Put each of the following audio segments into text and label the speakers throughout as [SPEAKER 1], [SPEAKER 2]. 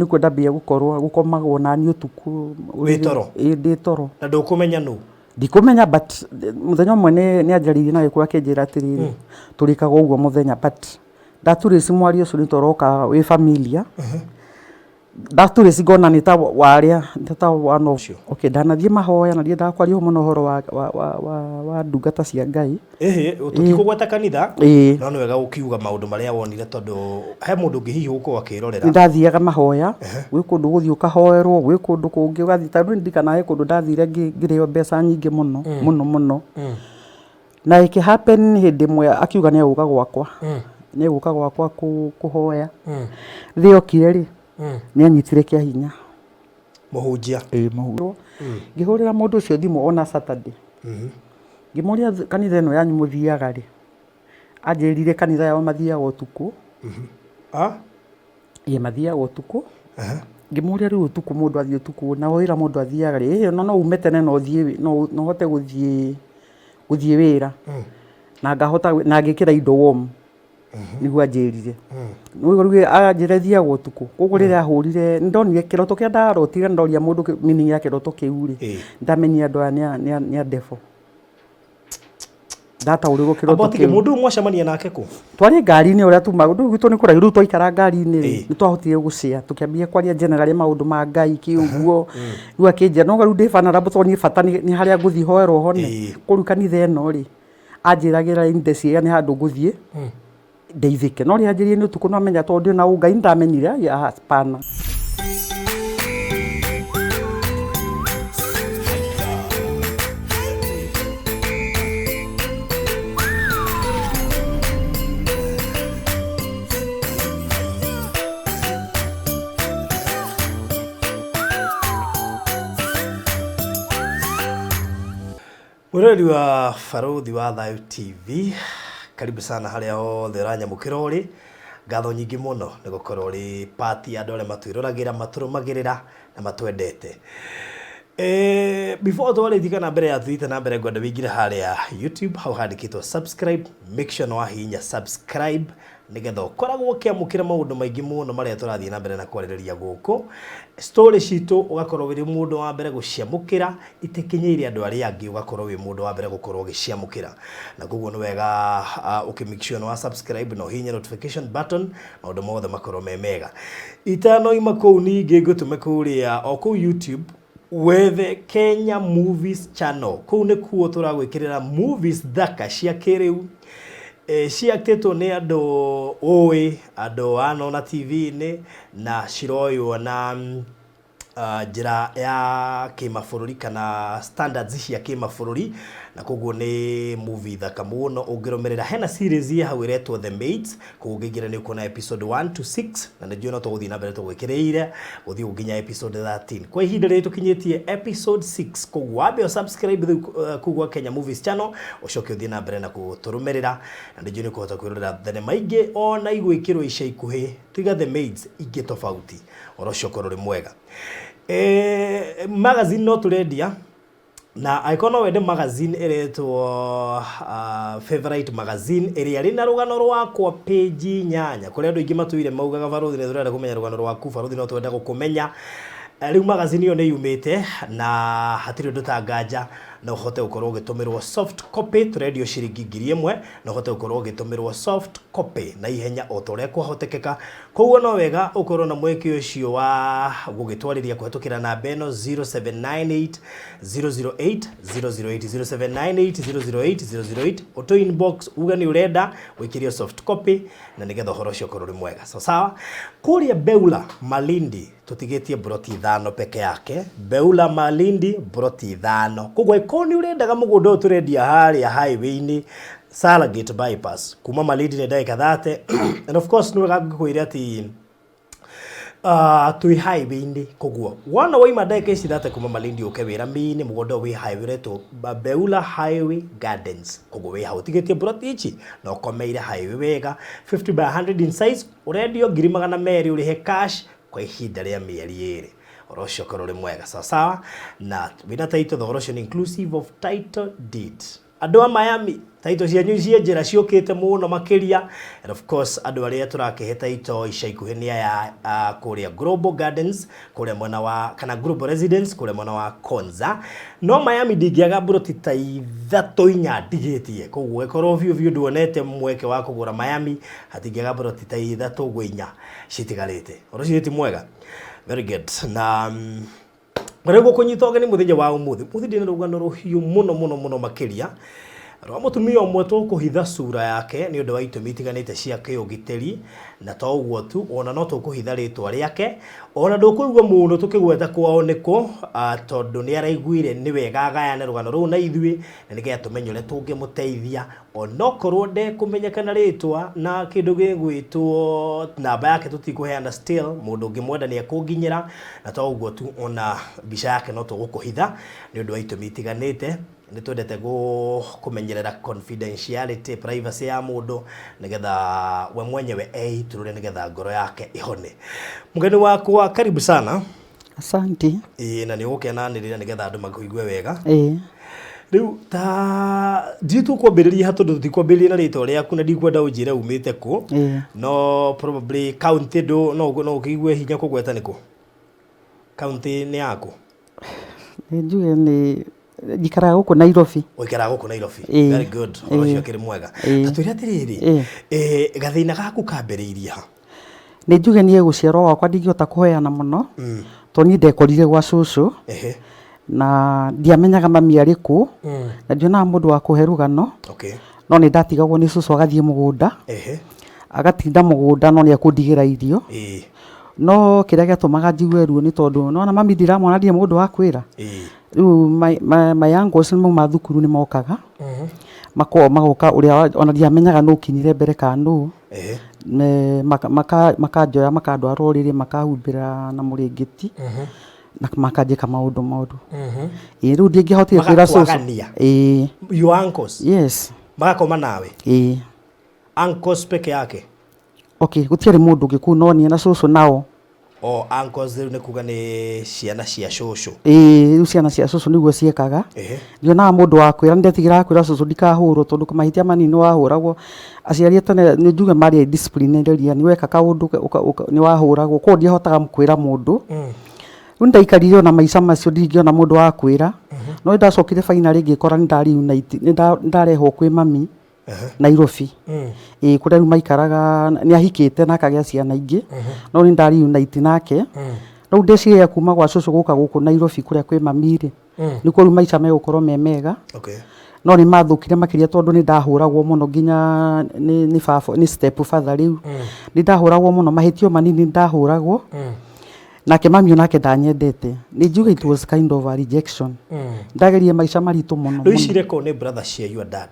[SPEAKER 1] Nĩkuo ndambia gũkorwo gũkomagwo naniĩ ũtukũ.
[SPEAKER 2] Wĩ toro?
[SPEAKER 1] Ĩĩ ndĩ toro.
[SPEAKER 2] Na ndũkũmenya nũ?
[SPEAKER 1] Ndikũmenya but mũthenya ũmwe nĩ anjarĩirie na agĩũka akĩnjĩra atĩrĩrĩ, tũrĩkaga ũguo mũthenya but ndaturĩci mwario ũcio nĩ ta ũroka wĩ familiar. Ndaturĩci ngona nĩ ta warĩa nĩ ta one of okay ndanathiĩ mahoya na ndiendaga kwaria mũno ũhoro wa ndungata cia Ngai.
[SPEAKER 2] Ĩhĩ, tũtikũgweta kanitha,
[SPEAKER 1] Ĩĩ.
[SPEAKER 2] no nĩ wega gũkiuga maũndũ marĩa wonire tondũ he mũndũ ũngĩ hihi ũgũkorwo akĩrorera.
[SPEAKER 1] Nĩ ndathiaga mahoya, gwĩ kũndũ ũgũthiĩ ũkahoerwo, gwĩ kũndũ kũngĩ ũgathiĩ, ta rĩu ndirikanaga he kũndũ ndathire ngĩrĩo mbeca nyingĩ mũno, mũno mũno. Na ĩkĩ happen hĩndĩ ĩmwe akiuga nĩ egũka gwakwa, nĩ egũka gwakwa kũhoya. Rĩrĩa okire rĩ, nĩ anyitire kĩa hinya.
[SPEAKER 2] Mũhunjia.
[SPEAKER 1] Ĩĩ mũhunjia. Ngĩhũrĩra mũndũ ũcio thimũ ona Saturday. Ngĩmũria kanitha ĩno yanyu mũthiaga rĩ? Anjĩrire kanitha yao mathiaga ũtukũ.
[SPEAKER 2] Ah?
[SPEAKER 1] Ĩĩ mathiaga ũtukũ. Ngĩmũria rĩu ũtukũ mũndũ athiĩ ũtukũ na wĩra mũndũ athiaga rĩ? Ĩĩ no ume tene na ũthiĩ no ũhote gũthiĩ gũthiĩ wĩra. Na ngahota na ngĩkĩra indo warm. Nĩguo anjĩrire. Rĩu anjĩra thiaga ũtukũ. Koguo rĩrĩa ahũrire nĩ ndonire kĩroto kĩrĩa ndarotire ndoria mũndũ meaning ya kĩroto kĩu rĩ, ndamenyire andũ aya nĩ a devil. Ndataũrĩrwo kĩroto
[SPEAKER 2] Amba ũtige
[SPEAKER 1] kĩu.
[SPEAKER 2] mũndũ ũyũ mwacemania nake kũ?
[SPEAKER 1] Twarĩ ngari-inĩ ũrĩa tuma rĩu gwitũ nĩ kũraihu rĩu twaikara ngari-inĩ rĩ, nĩ twahotire gũcĩa tũkĩambia kwaria generally maũndũ ma Ngai kĩ ũguo. Rĩu akĩnjĩra no rĩu ndĩ vulnerable tondũ niĩ bata nĩ harĩa ngũthiĩ hoerwo hone. Kũu kanitha ĩno rĩ, anjĩragĩra ndeciria nĩ handũ ngũthiĩ ndeithĩke. No rĩrĩa anjĩrire nĩ ũtukũ nĩ wamenya tondũ ndĩ na ũngai nĩ ndamenyire hapana.
[SPEAKER 2] Mwĩroreri wa Barũthi wa Thayũ TV, karibu sana harĩa hothe ũranyamũkĩra ũrĩ. Ngatho nyingĩ mũno nĩ gũkorwo ũrĩ part ya andũ arĩa matwĩroragĩra, matũrũmagĩrĩra na matwendete. Eh, before twarĩtie kana mbere ya tũthiĩte na mbere ngwenda wĩingĩre harĩa YouTube hau handĩkĩtwo subscribe, make sure nĩ wahihinya subscribe nĩgetha ũkoragwo ũkĩamũkĩra maũndũ maingĩ mũno marĩa tũrathiĩ na mbere na kwarĩrĩria gũkũ. Story citũ ũgakorwo wĩrĩ mũndũ wa mbere gũciamũkĩra itakinyĩire andũ arĩa angĩ ũgakorwo wĩ mũndũ wa mbere gũkorwo ũgĩciamũkĩra. Na koguo nĩ wega ũkĩ make sure nĩ wa subscribe na ũhihinye notification button maũndũ mothe makorwo me mega. Itanoima kũu ningĩ ngũtũme kũrĩa o kũu YouTube wethe Kenya Movies Channel. Kũu nĩkuo tũragwĩkĩrĩra movies thaka cia kĩrĩu ciaktĩtwo nĩ andũ ũĩ, andũ wanona TV-inĩ na ciroywo na njĩra ya kĩmabũrũri kana standards cia kĩmabũrũri na koguo nĩ movie thaka mũno ũngĩrũmĩrĩra. Hena series ĩ hau ĩretwo The Maids, koguo ũngĩingĩra nĩ ũkuona episode 1 to 6 na nĩ njũĩ no tũgũthiĩ na mbere tũgwĩkĩrĩire gũthiĩ ũguo nginya episode 13. Kwa ihinda rĩrĩ tũkinyĩtie episode 6, koguo wambe ũ subscribe rĩu kũu gwa Kenya Movies Channel ũcoke ũthiĩ na mbere na gũtũrũmĩrĩra na nĩ njũĩ nĩ ũkũhota kwĩrorera thenema ingĩ ona igwĩkĩrwo ica ikuhĩ tiga The Maids ingĩ tofauti. Ũhoro ũcio ũkorwo ũrĩ mwega. Magazine no tũrendia na angĩkorwo no wende magazine ĩretwo Favorite Magazine ĩrĩa ĩrĩ na rũgano rwakwa page inyanya kũrĩa andũ aingĩ matũire maugaga barũthi nĩ tũrenda kũmenya rũgano rwaku, barũthi no twende gũkũmenya. Rĩu magazine ĩyo nĩ yumĩte na hatirĩ ũndũ ta nganja no ũhote gũkorwo ũgĩtũmĩrwo soft copy tũrendio ciringi 1000 no ũhote gũkorwo ũgĩtũmĩrwo soft copy na ihenya o ta ũrĩa kwahotekeka. Koguo no wega ũkorwo na mweke ũcio wa gũgĩtwarĩria kũhetũkĩra namba ĩno 0798 008 008 0798 008 008 ũtũ inbox uge nĩ ũrenda ũikĩrio soft copy na nĩgetha ũhoro ũcio ũkorwo ũrĩ mwega. So sawa, kũrĩa Beula Malindi tũtigĩtie mburoti ithano peke yake. Beula Malindi mburoti ithano. Koguo angĩkorwo nĩ ũrendaga mũgũnda ũyũ tũrendia harĩa highway-inĩ Salagate bypass kuma Malindi nĩ ndagĩka 30 and of course nĩ wega ngũkwĩre atĩ twĩ highway-inĩ koguo wona waima ndagĩka ici 30 kuma Malindi ũke wĩ rami-inĩ mũgũnda ũyũ wĩ highway ũretwo Beula Highway Gardens koguo wĩ hau ũtigĩtie mburoti ici na ũkomeire highway wega 50 by 100 in size ũrendio 200,000 ũrĩhe cash kwa ihinda rĩa mĩeri ĩrĩ. Ũhoro ũcio ũkorwo ũrĩ mwega sawa sawa na wĩna title thogora ũcio nĩ inclusive of title deed. Andũ a Miami, taito cianyu ciĩ njĩra ciũkĩte mũno makĩria. And of course andũ arĩa tũrakĩhe taito ica ikuhĩ nĩ aya kũrĩa Global Gardens, kũrĩa mwena wa, kana Global Residence kũrĩa mwena wa Konza. No Miami ndingĩaga mburoti ta ithatũ inya ndigĩtie. Koguo ũgĩkorwo biũ biũ nduonete mweke wa kũgũra Miami, hatingĩaga mburoti ta ithatũ ũguo inya citigarĩte. Ũndũ ũcio ti mwega? Very good. Na rĩu gũkũnyita ũgeni mũthenya wa ũmũthĩ, mũthĩ ndĩna rũgano rũhiũ mũno mũno mũno makĩria rwa mũtumia ũmwe tũkũhitha sura yake nĩ ũndũ wa itũmi itiganĩte cia kĩũgitĩri, na to ũguo tu, ona no tũkũhitha rĩtwa rĩake, ona ndũkũigua mũno tũkĩgweta kwao nĩkũ, tondũ nĩ araiguire nĩ wega agayane rũgano rũu na ithuĩ, na nĩgetha tũmenye ũrĩa tũngĩmũteithia. Onokorwo ndekũmenyekana rĩtwa na kĩndũ gĩgwĩtwo namba yake tũtikũheana, still mũndũ ũngĩmwenda nĩ ekũnginyĩra, na to ũguo tu, ona mbica yake no tũgũkũhitha nĩ ũndũ wa itũmi itiganĩte. Nĩ twendete kũmenyerera confidentiality, privacy ya mũndũ, nĩgetha we mwenyewe eitũrũre, nĩgetha ngoro yake ĩhone. Mũgeni wakwa, karibu sana.
[SPEAKER 1] Asante.
[SPEAKER 2] Ĩĩ, na nĩ ũgũkenanĩrĩra nĩgetha andũ makũigue wega.
[SPEAKER 1] Ĩĩ.
[SPEAKER 2] Rĩu ta ndiũ tũkwambĩrĩria ha, tondũ tũtikwambĩrĩria na rĩtwa rĩaku na ndikwenda ũnjĩre umĩte kũ. No probably county ndũ no ũkĩigue hinya kũgweta nĩ kũ? County nĩ yaku?
[SPEAKER 1] Nĩ njuge nĩ njikaraga gũkũ Nairobi.
[SPEAKER 2] Ũikaraga gũkũ Nairobi.
[SPEAKER 1] Ĩĩ.
[SPEAKER 2] Very good. Ũhoro ũcio ũkĩrĩ mwega.
[SPEAKER 1] Ĩĩ.
[SPEAKER 2] Ta twĩre atĩrĩrĩ,
[SPEAKER 1] Ĩĩ.
[SPEAKER 2] Gathĩna gaku kambĩrĩirie ha?
[SPEAKER 1] Nĩ njuge niĩ gũciarwo gwakwa ndingĩhota kũheana mũno, tondũ niĩ ndekorire gwa cũcũ, na ndiamenyaga mami arĩ kũ, na ndionaga mũndũ wa kũhe rũgano, no nĩ ndatigagwo nĩ cũcũ agathiĩ mũgũnda, agatinda mũgũnda no nĩ ekũndigĩra irio. No kĩrĩa gĩatũmaga njigue ruo nĩ tondũ nĩwona mami ndiramwona, ndirĩ mũndũ wa kwĩra. Rĩu my uncles nĩ mauma thukuru nĩ mokaga, magoka ũrĩa ona ndiamenyaga nũ ũkinyire mbere kana nũ. Makanjoya makandwara ũrĩrĩ, makahumbĩra na mũrĩngĩti, na makanjĩka maũndũ moru. Ĩĩ, rĩu ndingĩahotire kwĩra cũcũ.
[SPEAKER 2] Magakwagania?
[SPEAKER 1] Ĩĩ.
[SPEAKER 2] Your uncles?
[SPEAKER 1] Yes.
[SPEAKER 2] Magakoma nawe?
[SPEAKER 1] Ĩĩ.
[SPEAKER 2] Uncles peke yake?
[SPEAKER 1] Okay, gũtiarĩ mũndũ ũngĩ kũu no niĩ na cũcũ nao.
[SPEAKER 2] O uncles rĩu nĩ kuga nĩ ciana cia cũcũ?
[SPEAKER 1] Ĩĩ, rĩu ciana cia cũcũ nĩguo ciekaga. Ndionaga mũndũ wa kwĩra, nĩndetigĩraga kwĩra cũcũ ndikahũrwo, tondũ mahĩtia manini nĩwahũragwo. Aciari a tene nĩ njuge marĩ disciplinarian, nĩ weka kaũndũ nĩ wahũragwo, koguo ndiahotaga kwĩra mũndũ. Rĩu nĩndaikarire ona maica macio ndingĩona mũndũ wa kwĩra, no nĩndacokire finally ngĩkora nĩ reunite, nĩ ndarehwo kwĩ mami Nairobi. Ĩĩ, kũrĩa rĩu maikaraga, nĩ ahikĩte na akagĩa ciana ingĩ, no nĩ nda reunite nake. Rĩu ndĩciragia kuma gwa cũcũ gũka gũkũ Nairobi kũrĩa kwĩ mami rĩ, nĩkuo rĩu maica megũkorwo me mega. No nĩ mathũkire makĩria tondũ nĩ ndahũragwo mũno nginya nĩ baba, nĩ step father rĩu. Nĩ ndahũragwo mũno, mahĩtio manini nĩ ndahũragwo. Nake mami onake ndanyendete. Nĩ njuge it was kind of a rejection. Ndagerire maica maritũ mũno.
[SPEAKER 2] Rĩu ici irekwo nĩ brother cia your dad?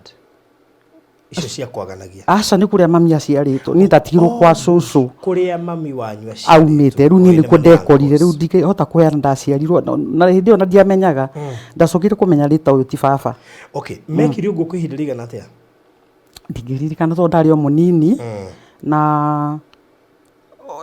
[SPEAKER 2] Icio cia kwaganagia?
[SPEAKER 1] Aca, nĩ kũrĩa mami aciarĩtwo. Niĩ ndatigirwo kwa cũcũ.
[SPEAKER 2] Kũrĩa mami wanyu aciarĩtwo.
[SPEAKER 1] Aumĩte. Rĩu niĩ nĩkuo ndekorire. Rĩu ndingĩhota kũheana ndaciarirwo. Na hĩndĩ ĩyo na ndiamenyaga. Ndacokire kũmenya later ũyũ ti baba.
[SPEAKER 2] Okay, mekire ũguo kwa ihinda rĩigana atĩa?
[SPEAKER 1] Ndingĩririkana tondũ ndarĩ o mũnini. Na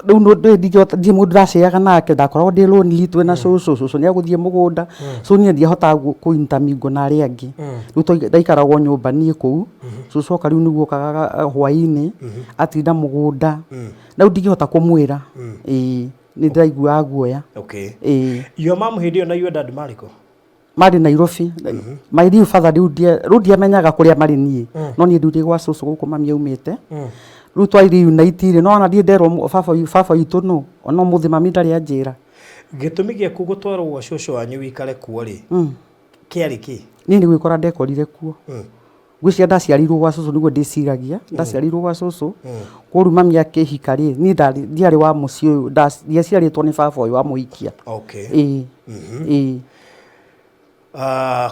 [SPEAKER 1] rĩu ndingĩhota, ndirĩ mũndũ ndaceraga nake, ndakoragwo ndĩ lonely twĩ na cũcũ, cũcũ nĩ egũthiĩ mũgũnda, so niĩ ndiahotaga kũ intermingle na arĩa angĩ. Rĩu ndaikaragwo nyũmba niĩ kũu, cũcũ oka rĩu nĩguo okaga hwainĩ, atinda mũgũnda, na rĩu ndingĩhota kũmwĩra, ĩĩ nĩ ndĩraiguaga guoya. Ĩĩ.
[SPEAKER 2] Your mom hĩndĩ ĩyo na your dad marĩ kũ?
[SPEAKER 1] Marĩ Nairobi. My real father rĩu rĩu ndiamenyaga kũrĩa marĩ niĩ, no niĩ rĩu ndĩ gwa cũcũ gũkũ mami aumĩte. Rĩu twa reunite rĩ, no ona ndirĩ nderwo baba witũ nũ, ona ũmũthĩ mami ndarĩ anjĩra.
[SPEAKER 2] Gĩtũmi gĩaku gũtwarwo gwa cũcũ wanyu wĩikare kuo rĩ, kĩarĩ kĩ?
[SPEAKER 1] Niĩ nĩ gwĩkora ndekorire kuo. Ngwĩciria ndaciarĩirwo gwa cũcũ nĩguo ndĩciragia, ndaciarĩirwo gwa cũcũ, koguo rĩu mami akĩhika rĩ, niĩ ndiarĩ wa mũciĩ ũyũ, ndiaciarĩtwo nĩ baba ũyũ wamũhikia. Ĩĩ, ĩĩ.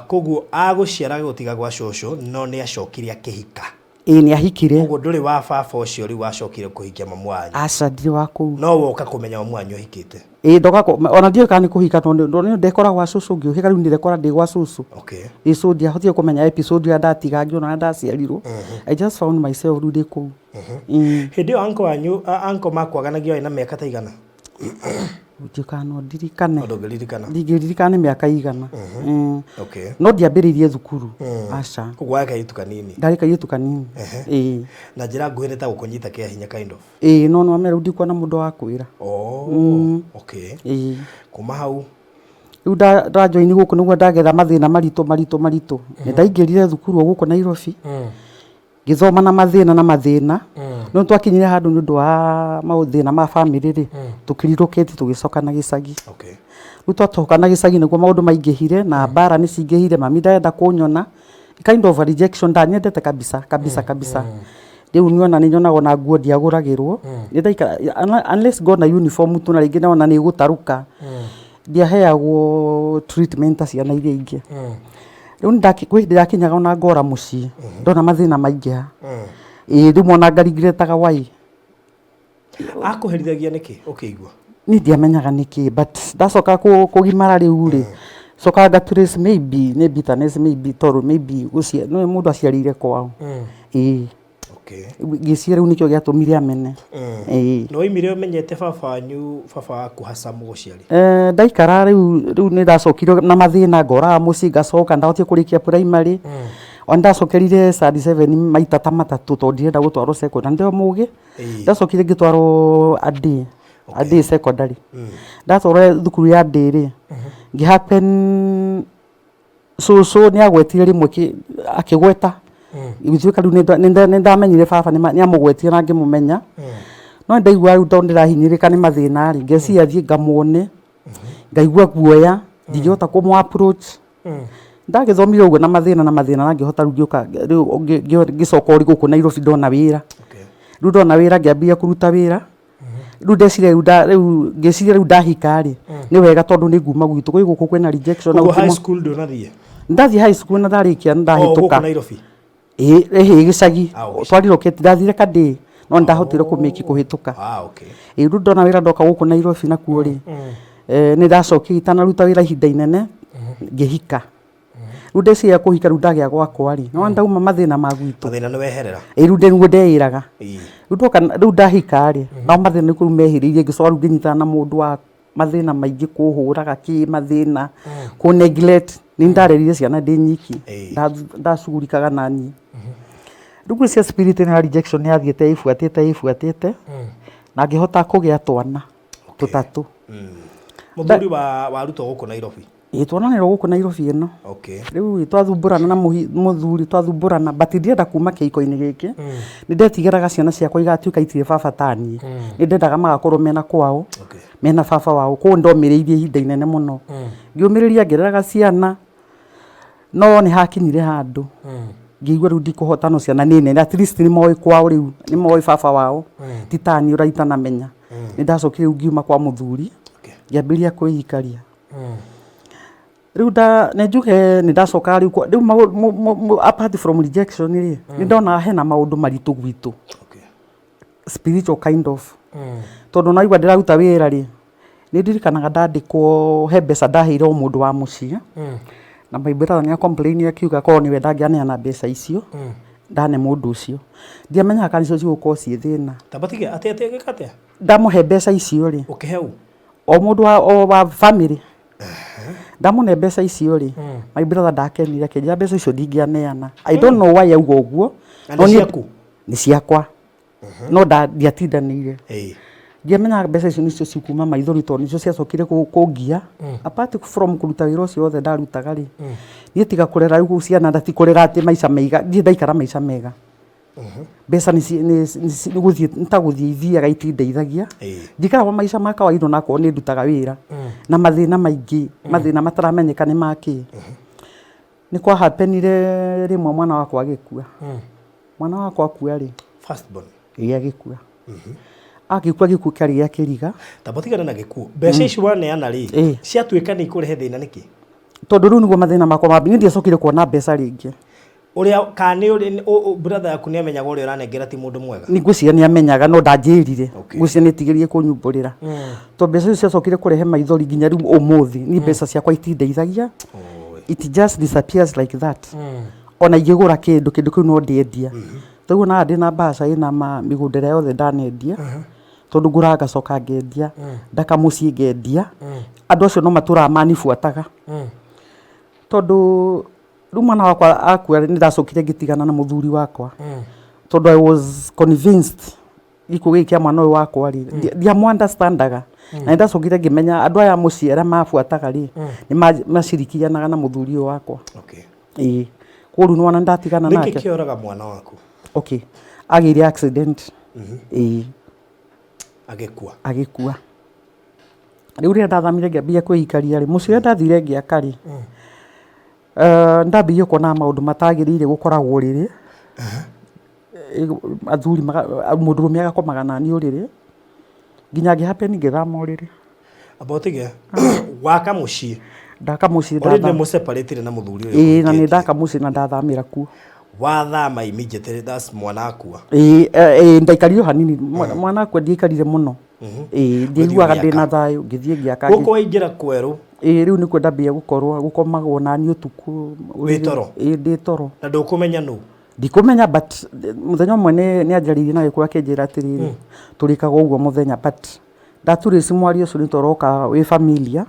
[SPEAKER 2] Koguo agũciara agĩgũtiga gwa cũcũ no nĩ acokire akĩhika.
[SPEAKER 1] Ĩĩ nĩ ahikire.
[SPEAKER 2] Koguo ndũrĩ wa baba ũcio rĩu wacokire kũhikia mamu wanyu.
[SPEAKER 1] Aca ndirĩ wa kũu.
[SPEAKER 2] No woka kũmenya mamu wanyu ahikĩte.
[SPEAKER 1] Ĩĩ ndoka ona ndiũĩ kana nĩ kũhika tondũ nĩ ndekora gwa cũcũ ngĩũhĩga rĩu ndĩrekora ndĩ gwa cũcũ. Ĩĩ so ndiahotire kũmenya episode ĩrĩa ndatiga ngĩona ũrĩa ndaciarirwo. I just found myself rĩu ndĩ kũu.
[SPEAKER 2] Hĩndĩ ĩyo uncle wanyu, uncle makwaganagia warĩ na mĩaka ta igana?
[SPEAKER 1] Ndiũkaga no ndirikane.
[SPEAKER 2] No ndũngĩririkana.
[SPEAKER 1] Ndingĩririkana nĩ mĩaka igana.
[SPEAKER 2] Okay.
[SPEAKER 1] No ndiambĩrĩirie thukuru. Aca.
[SPEAKER 2] Koguo warĩ kairĩtu kanini.
[SPEAKER 1] Ndarĩ kairĩtu kanini. Ĩĩ.
[SPEAKER 2] Na njĩra nguhĩ nĩ ta gũkũnyita kĩa hinya kind of.
[SPEAKER 1] Ĩĩ no nĩwamenya rĩu ndikuona mũndũ wa kwĩra.
[SPEAKER 2] Oh, okay.
[SPEAKER 1] Ĩĩ.
[SPEAKER 2] Kuma hau.
[SPEAKER 1] Rĩu ndajoini gũkũ nĩguo ndagetha mathĩna maritũ maritũ maritũ. Nĩ ndaingĩrire thukuru o gũkũ Nairobi. Ngĩthoma na mathĩna na mathĩna. No twakinyire handũ nĩ ũndũ wa mathĩna ma bamĩrĩ rĩ, tũkĩrirũkĩti tũgĩcoka na gĩcagi.
[SPEAKER 2] Okay.
[SPEAKER 1] Rĩu twatoka na gĩcagi nĩguo maũndũ maingĩhire na mbara nĩ cingĩhire, mami ndarenda kũnyona. Kind of a rejection, ndanyendete kabisa kabisa kabisa. Rĩu niona nĩ nyonaga ona nguo ndiagũragĩrwo. Nĩ ndaikara unless ngona uniform tu na rĩngĩ ndona nĩ ĩgũtarũka. Ndiaheagwo treatment ta ciana iria ingĩ. Rĩu kwĩ hĩndĩ ndakinyaga ona ngora mũciĩ ndona mathĩna maingĩha. Ĩĩ rĩmwe ona ngaringretaga why.
[SPEAKER 2] Akũherithagia nĩkĩ ũkĩigua?
[SPEAKER 1] Niĩ ndiamenyaga nĩkĩ but ndacoka kũgimara rĩu rĩ, cokaga nga trace maybe nĩ bitterness maybe tondũ maybe nĩũĩ mũndũ aciarĩire kwao. Ĩĩ.
[SPEAKER 2] Okay.
[SPEAKER 1] Ngĩciria rĩu nĩkĩo gĩatũmire amene. Ĩĩ.
[SPEAKER 2] Na waimire ũmenyete baba wanyu, baba waku hasa mũgũciari?
[SPEAKER 1] Ndaikara rĩu rĩu nĩ ndacokire na mathĩna ngoraga mũciĩ ngacoka ndahotire kũrĩkia primary. Ona ndacokerire standard seven maita ta matatũ tondũ ndirenda gũtwarwo secondary na ndĩ o mũgĩ. Ndacokire ngĩtwarwo Adĩ, Adĩ secondary. Ndatwarwo thukuru ya Adĩ rĩ, ngĩ happen cũcũ nĩ agwetire rĩmwe akĩgweta gũtuĩka rĩu nĩ ndamenyire baba nĩ amũgwetire na ngĩmũmenya. No nĩ ndaigua rĩu tondũ ndĩrahinyĩrĩrĩka nĩ mathĩna rĩ, ngeciria thiĩ ngamuone, ngaigua guoya, ndingĩhota kũmũ approach. Ndagĩthomire ũguo na mathĩna na mathĩna na ngĩhota rĩu ngĩũka rĩu ngĩcoka gũkũ Nairobi ndona wĩra. Rĩu ndona wĩra ngĩambia kũruta wĩra. Rĩu ndeciria rĩu rĩu ngĩciria rĩu ndahika rĩ, nĩ wega tondũ nĩ nguma gwitũ, kwĩ gũkũ kwĩna rejection na
[SPEAKER 2] Koguo high school ndũnathiĩ?
[SPEAKER 1] Ndathiĩ high school na ndarĩkia na
[SPEAKER 2] Oh, gũkũ
[SPEAKER 1] ndahĩtũka.
[SPEAKER 2] Nairobi?
[SPEAKER 1] Ĩĩ, ĩhĩ gĩcagi.
[SPEAKER 2] Ah, gĩcagi.
[SPEAKER 1] Twarirũkĩte, ndathire Kadĩ, no nĩ ndahotire kũmĩki kũhĩtũka.
[SPEAKER 2] Ah, okay.
[SPEAKER 1] Ĩĩ, rĩu ndona wĩra ndoka gũkũ Nairobi nakuo rĩ, nĩ ndacokire itanaruta wĩra ihinda inene, ngĩhika. Rĩu ndeciria kũhika rĩu ndagĩa gwakwa rĩ, nĩwona ndauma mathĩna ma gwitũ.
[SPEAKER 2] Mathĩna nĩ weherera.
[SPEAKER 1] Ĩĩ rĩu nĩguo ndeĩraga. Rĩu ndoka rĩu ndahika rĩ, nao mathĩna nĩkuo rĩu mehĩrĩirie ngĩcoka rĩu ngĩnyitana na mũndũ wa mathĩna maingĩ kũhũraga kĩ mathĩna, kũ neglect. Nĩ ndarerire ciana ndĩ nyiki, ndacugurikaga naniĩ. Rĩu ngwĩciria spirit ĩno ya rejection yathiĩte ĩbuatĩte ĩbuatĩte, na ngĩhota kũgĩa twana tũtatũ.
[SPEAKER 2] Mũthuri wa warutwo gũkũ Nairobi?
[SPEAKER 1] Ĩĩ tuonanĩrwo gũkũ Nairobi ĩno.
[SPEAKER 2] Okay.
[SPEAKER 1] Rĩu twathumbũrana na mũthuri twathumbũrana but ndirenda kuma kĩhiko-inĩ gĩkĩ. Nĩ ndetigĩraga ciana ciakwa igatuĩka itirĩ baba ta niĩ. Nĩ ndendaga magakorwo mena kwao, mena baba wao. Koguo nĩ ndomĩrĩirie ihinda inene mũno. Ngĩũmĩrĩria ngĩreraga ciana, no nĩ hakinyire handũ ngĩigua rĩu ndikũhota no ciana nĩ nene. At least nĩ moĩ kwao rĩu, nĩ moĩ baba wao, ti ta niĩ ũrĩa itanamenya. Nĩ ndacokire rĩu ngiuma kwa mũthuri, ngĩambĩrĩria kwĩikaria. Rĩu nda nĩ njuge nĩ ndacokaga rĩu rĩu apart from rejection rĩ, nĩ ndonaga hena maũndũ maritũ gwitũ. Spiritual kind of. Tondũ naigua ndĩraruta wĩra rĩ, nĩ ndirikanaga ndandĩkwo he mbeca ndaheire o mũndũ wa mũciĩ. Na my brother nĩ a complain akiuga korwo nĩwe ndangĩaneana mbeca icio, ndane mũndũ ũcio. Ndiamenyaga kana nĩcio cigũkorwo ciĩ thĩna.
[SPEAKER 2] Tamba tige, atĩ atĩ agĩka atĩa?
[SPEAKER 1] Ndamũhe mbeca icio rĩ.
[SPEAKER 2] Ũkĩhe ũ?
[SPEAKER 1] O mũndũ wa, o wa family. Ndamũne mbeca icio rĩ, my brother ndakenire akĩnjĩra mbeca icio ndingĩaneana. I don't know why auga ũguo.
[SPEAKER 2] Na
[SPEAKER 1] No
[SPEAKER 2] nĩ
[SPEAKER 1] niĩ-
[SPEAKER 2] ciaku?
[SPEAKER 1] Nĩ ciakwa. No ndiatindanĩire. Ndiamenyaga mbeca icio nĩcio cikuma maithori tondũ nĩcio ciacokire kũngia. Apart from kũruta wĩra ũcio wothe ndarutaga rĩ, niĩ tiga kũrera rĩu ciana na ti kũrera atĩ maica mega, ndirĩ ndaikara maica mega. Mbeca nĩ gũthiĩ nĩ ta gũthiĩ ithiaga itindeithagia. Njikaraga maica ma kawaida ona akorwo nĩ ndutaga wĩra na mathĩna maingĩ, mathĩna mataramenyeka nĩ makĩ. Nĩ kwa happenire rĩmwe mwana wakwa agĩkua. Mwana wakwa akua rĩ,
[SPEAKER 2] First born.
[SPEAKER 1] ĩĩ agĩkua. Agĩkua gĩkuũ kĩarĩ gĩa kĩriga.
[SPEAKER 2] Tamba tigana na gĩkuũ. Mbeca ici waneana rĩ, ciatuĩka nĩ ikũrehe thĩna nĩkĩ?
[SPEAKER 1] Tondũ rĩu nĩguo mathĩna makwa mambia, niĩ ndiacokire kuona mbeca rĩngĩ.
[SPEAKER 2] Ũrĩa kana nĩ ũrĩ brother yaku nĩ amenyaga ũrĩa ũranengera ti mũndũ mwega?
[SPEAKER 1] Nĩ ngwĩciria nĩ amenyaga no ndanjĩrire. Ngwĩciria nĩ etigĩrire kũnyumbũrĩra. Tondũ mbeca icio ciacokire kũrehe maithori nginya rĩu ũmũthĩ. Niĩ mbeca ciakwa itindeithagia. It just disappears like that. Ona ingĩgũra kĩndũ, kĩndũ kĩu no ndĩendia. Tarĩu onaga ndĩna mbaca ĩna mĩgũnda ĩrĩa yothe ndanendia. Tondũ ngũraga ngacoka ngendia, ndaka mũciĩ ngendia, andũ acio no matũraga manibuataga. Tondũ rĩu mwana wakwa akua nĩ ndacokire ngĩtigana na mũthuri wakwa, tondũ I was convinced gĩkuũ gĩkĩ kĩa mwana ũyũ wakwa rĩ, ndiamũ understandaga. Na nĩ ndacokire ngĩmenya andũ aya a mũciĩ arĩa mabuataga rĩ, nĩ macirikianaga na mũthuri ũyũ wakwa. Ĩĩ, koguo rĩu nĩwona nĩ ndatigana
[SPEAKER 2] Nĩkĩ
[SPEAKER 1] nake.
[SPEAKER 2] kĩoraga mwana waku?
[SPEAKER 1] Okay, agĩire accident. Ĩĩ.
[SPEAKER 2] Agĩkua.
[SPEAKER 1] Agĩkua. Rĩu rĩrĩa ndathamire ngĩambia kwĩikaria rĩ, mũciĩ ũrĩa ndathire ngĩaka rĩ, nĩndambirie kuona maũndũ matagĩrĩire gũkoragwo ũrĩrĩ. Athuri, mũndũrũme agakomaga naniĩ ũrĩrĩ, nginya ngĩ happen ngĩthama ũrĩrĩ.
[SPEAKER 2] Amba ũtige waka mũciĩ.
[SPEAKER 1] Ndaka mũciĩ.
[SPEAKER 2] Already nĩ mũseparĩtire na mũthuri ũyũ.
[SPEAKER 1] Ĩĩ, na nĩ ndaka mũciĩ na ndathamĩra kuo.
[SPEAKER 2] Wathama immediately, that's mwana akua.
[SPEAKER 1] Ĩĩ, ĩĩ, ndaikarire o hanini mwana akua, ndiaikarire mũno. Ĩĩ, ndiaiguaga ndĩna thayũ, ngĩthiĩ ngĩaka.
[SPEAKER 2] Gũkũ waingĩra kwerũ.
[SPEAKER 1] Ĩĩ, rĩu nĩkuo ndambia gũkorwo gũkomagwo naniĩ ũtukũ.
[SPEAKER 2] Wĩ toro?
[SPEAKER 1] Ĩĩ, ndĩ toro.
[SPEAKER 2] Na ndũkũmenya nũ?
[SPEAKER 1] Ndikũmenya, but mũthenya ũmwe nĩ anjarĩirie na agĩkũyũ akĩnjĩra atĩrĩrĩ, tũrĩkaga ũguo mũthenya, but ndaturĩci mwario ũcio nĩ toroka wĩ familia.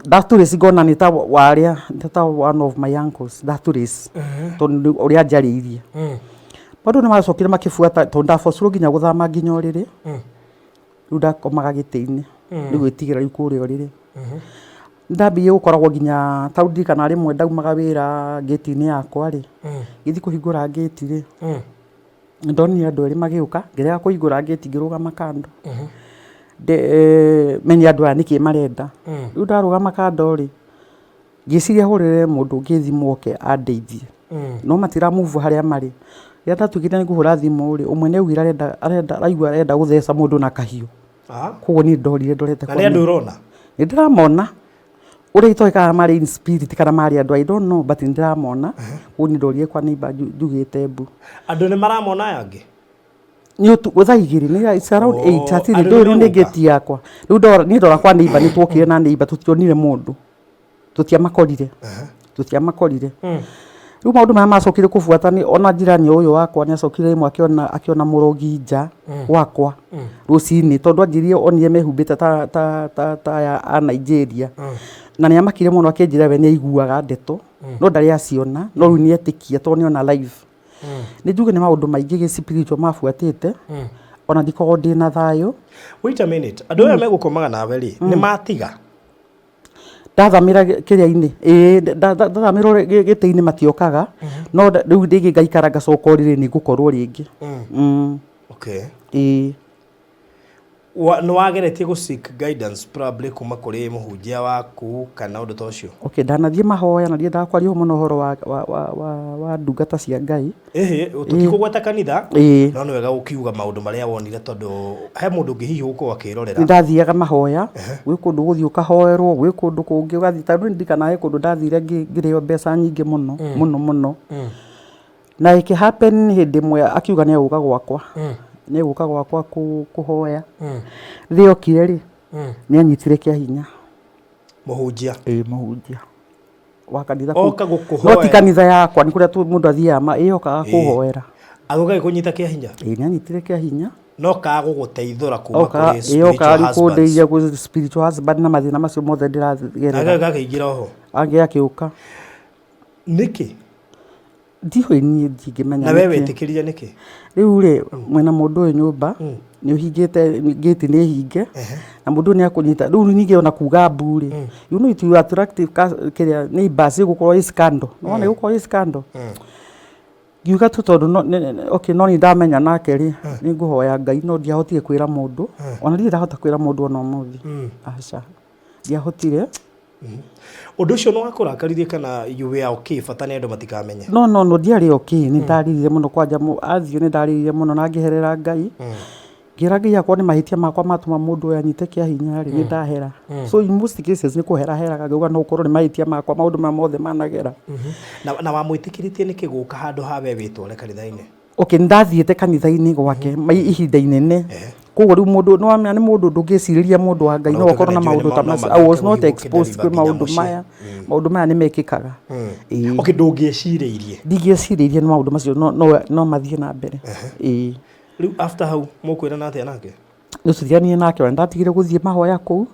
[SPEAKER 1] Ndaturĩci ngona nĩ ta warĩa, nĩ ta one of my uncles ndaturĩci, tondũ ũrĩa anjarĩirie. Bado nĩ macokire makĩbuata, tondũ ndabocirwo nginya gũthama nginya ũrĩrĩ. Rĩu ndakomaga gĩtĩ-inĩ nĩ gwĩtigĩra rĩu kũrĩa ũrĩrĩ. Ndambirie gũkoragwo nginya ta rĩu ndirikanaga rĩmwe ndaumaga wĩra ngĩti-inĩ yakwa rĩ, ngĩthiĩ kũhingũra ngĩti rĩ, nĩ ndonire andũ erĩ magĩũka, ngĩrega kũhingũra ngĩti ngĩrũgama kando. Menye andũ aya nĩkĩ marenda. Rĩu ndarũgama kando rĩ, ngĩciria hũrĩre mũndũ ũngĩ thimũ oke andeithie. No matira move harĩa marĩ. Rĩrĩa ndatuĩkire nĩ ngũhũra thimũ rĩ, ũmwe nĩ augire arenda arenda araigua arenda gũtheca mũndũ na kahiũ. Koguo niĩ ndorire ndorete.
[SPEAKER 2] Na nĩ andũ ũrona?
[SPEAKER 1] Nĩ ndĩramona. Ũrĩa itoĩ kana marĩ in spirit kana marĩ andũ, I don't know, but nĩ ndĩramona. Koguo niĩ ndorire kwa neighbor njugĩte mbu.
[SPEAKER 2] Andũ nĩ maramona aya angĩ?
[SPEAKER 1] Nĩ ũtukũ thaa 2 nĩ it's around 8, hatirĩ
[SPEAKER 2] Andũ
[SPEAKER 1] ndũĩ
[SPEAKER 2] nĩ
[SPEAKER 1] rĩu nĩ
[SPEAKER 2] megũka?
[SPEAKER 1] ngĩti yakwa. Rĩu ndora niĩ ndora kwa neighbor, nĩ twokire na neighbor, tũtionire mũndũ. Tũtiamakorire. Tũtiamakorire. Rĩu maũndũ marĩa macokire kũbuata nĩ ona jirani ũyũ wakwa nĩ acokire rĩmwe akĩona mũrogi nja gwakwa rũcinĩ, tondũ anjĩrire onire mehumbĩte ta aya a Nigeria. Na nĩ amakire mũno akĩnjĩra we nĩ aiguaga ndeto no ndarĩ aciona, no rĩu nĩ etĩkia tondũ nĩ ona live. Nĩ njuge nĩ maũndũ maingĩ gĩ spiritual mabuatĩte, ona ndikoragwo ndĩna thayũ.
[SPEAKER 2] Wait a minute. Andũ aya megũkomaga nawe rĩ, nĩ matiga?
[SPEAKER 1] Ndathamĩra kĩrĩa-inĩ, ĩĩ, ndathamĩra gĩtĩ-inĩ matiokaga, no rĩu rĩngĩ ngaikara ngacoka ũrĩrĩ nĩ ngũkorwo rĩngĩ. Ĩĩ.
[SPEAKER 2] Nĩ wageretie gũ seek guidance probably kuma kũrĩ mũhunjia waku kana ũndũ ta ũcio?
[SPEAKER 1] Okay, ndanathiĩ mahoya na ndiendaga kwaria mũno ũhoro wa ndungata cia Ngai.
[SPEAKER 2] Ĩhĩ, tũtikũgweta kanitha, no nĩ wega gũkiuga maũndũ marĩa wonire, tondũ he mũndũ ũngĩ hihi ũgũkorwo akĩrorera.
[SPEAKER 1] Nĩ ndathiaga mahoya, gwĩ kũndũ ũgũthiĩ ũkahoerwo, gwĩ kũndũ kũngĩ ũgathiĩ, ta rĩu ndirikanaga he kũndũ ndathire ngĩrĩo mbeca nyingĩ mũno mũno mũno. Na ĩkĩ happen hĩndĩ ĩmwe akiuga nĩ egũka gwakwa, nĩ egũka gwakwa kũhoya. Rĩrĩa okire rĩ, nĩ anyitire kĩa hinya.
[SPEAKER 2] Mũhunjia?
[SPEAKER 1] Ĩĩ, mũhunjia wa kanitha
[SPEAKER 2] Oka
[SPEAKER 1] kũu. No
[SPEAKER 2] gũkũhoera?
[SPEAKER 1] ti kanitha yakwa, nĩ kũrĩa mũndũ athiaga ĩĩ, okaga kũhoera.
[SPEAKER 2] Agũka gĩkũnyita kĩa hinya?
[SPEAKER 1] Ĩĩ, nĩ anyitire kĩa hinya.
[SPEAKER 2] No kaga gũgũteithũra kuma
[SPEAKER 1] Okaga
[SPEAKER 2] kũrĩ
[SPEAKER 1] ĩĩ,
[SPEAKER 2] spiritual
[SPEAKER 1] okaga rĩu
[SPEAKER 2] husbands.
[SPEAKER 1] kũndeithia gwĩ spiritual husband na mathĩna macio mothe ndĩragerera.
[SPEAKER 2] Nake gakĩingĩra oho?
[SPEAKER 1] Angĩ akĩũka.
[SPEAKER 2] Nĩkĩ?
[SPEAKER 1] Ndiũĩ niĩ, ndingĩmenya
[SPEAKER 2] Na we
[SPEAKER 1] nĩkĩ.
[SPEAKER 2] wetĩkĩrire nĩkĩ?
[SPEAKER 1] Rĩu rĩ, mwĩna mũndũ ũyũ nyũmba, nĩ ũhingĩte ngĩti, nĩ hinge, na mũndũ ũyũ nĩ akũnyita. Rĩu ningĩ ona kuga mbu rĩ, you know it will attract kĩrĩa neighbors, ĩgũkorwo ĩ scandal. Nĩwona ĩgũkorwo ĩ scandal. Ngiuga tu tondũ no, okay, no nĩ ndamenya nake rĩ, nĩ ngũhoya Ngai, no ndiahotire kwĩra mũndũ. Ona ndirĩ ndahota kwĩra mũndũ ona ũmũthĩ. Aca. Ndiahotire.
[SPEAKER 2] Ũndũ ũcio nĩ wakũrakaririe kana you were okay, bata nĩ andũ matikamenye?
[SPEAKER 1] No, ndiarĩ okay, nĩ ndarĩrire mũno kwanja athiĩ nĩ ndarĩrire mũno na ngĩherera Ngai. Ngĩra Ngai akorwo nĩ mahĩtia makwa matũma mũndũ ũyũ anyite kĩa hinya rĩ, nĩ ndahera. So in most cases nĩ kũhera heraga ngauga no ũkorwo nĩ mahĩtia makwa maũndũ maya mothe managera.
[SPEAKER 2] Na wamwĩtĩkĩrĩtie nĩkĩ gũka handũ ha we wĩtware kanitha-inĩ?
[SPEAKER 1] Okay, nĩ ndathiĩte kanitha-inĩ gwake ihinda inene. Koguo rĩu mũndũ nĩ wamenya nĩ mũndũ ndũngĩcirĩria mũndũ wa Ngai
[SPEAKER 2] Ona
[SPEAKER 1] no
[SPEAKER 2] gũtuĩka
[SPEAKER 1] akorwo na
[SPEAKER 2] nĩ njũĩ
[SPEAKER 1] maũndũ
[SPEAKER 2] nĩ
[SPEAKER 1] ta
[SPEAKER 2] no
[SPEAKER 1] macio. I was
[SPEAKER 2] magĩũke
[SPEAKER 1] not
[SPEAKER 2] gũkĩdeliver
[SPEAKER 1] exposed kwĩ
[SPEAKER 2] nginya
[SPEAKER 1] maũndũ
[SPEAKER 2] mũciĩ.
[SPEAKER 1] maya. Maũndũ maya nĩ mekĩkaga. Ĩĩ.
[SPEAKER 2] Okay, ndũngĩecirĩirie?
[SPEAKER 1] Ndingĩecirĩirie nĩ maũndũ macio no mathiĩ na mbere. Ĩĩ.
[SPEAKER 2] Rĩu after hau mũkwĩrana atĩa nake?
[SPEAKER 1] Rĩu tũtiranire nake ona ndatigire gũthiĩ mahoya kũu.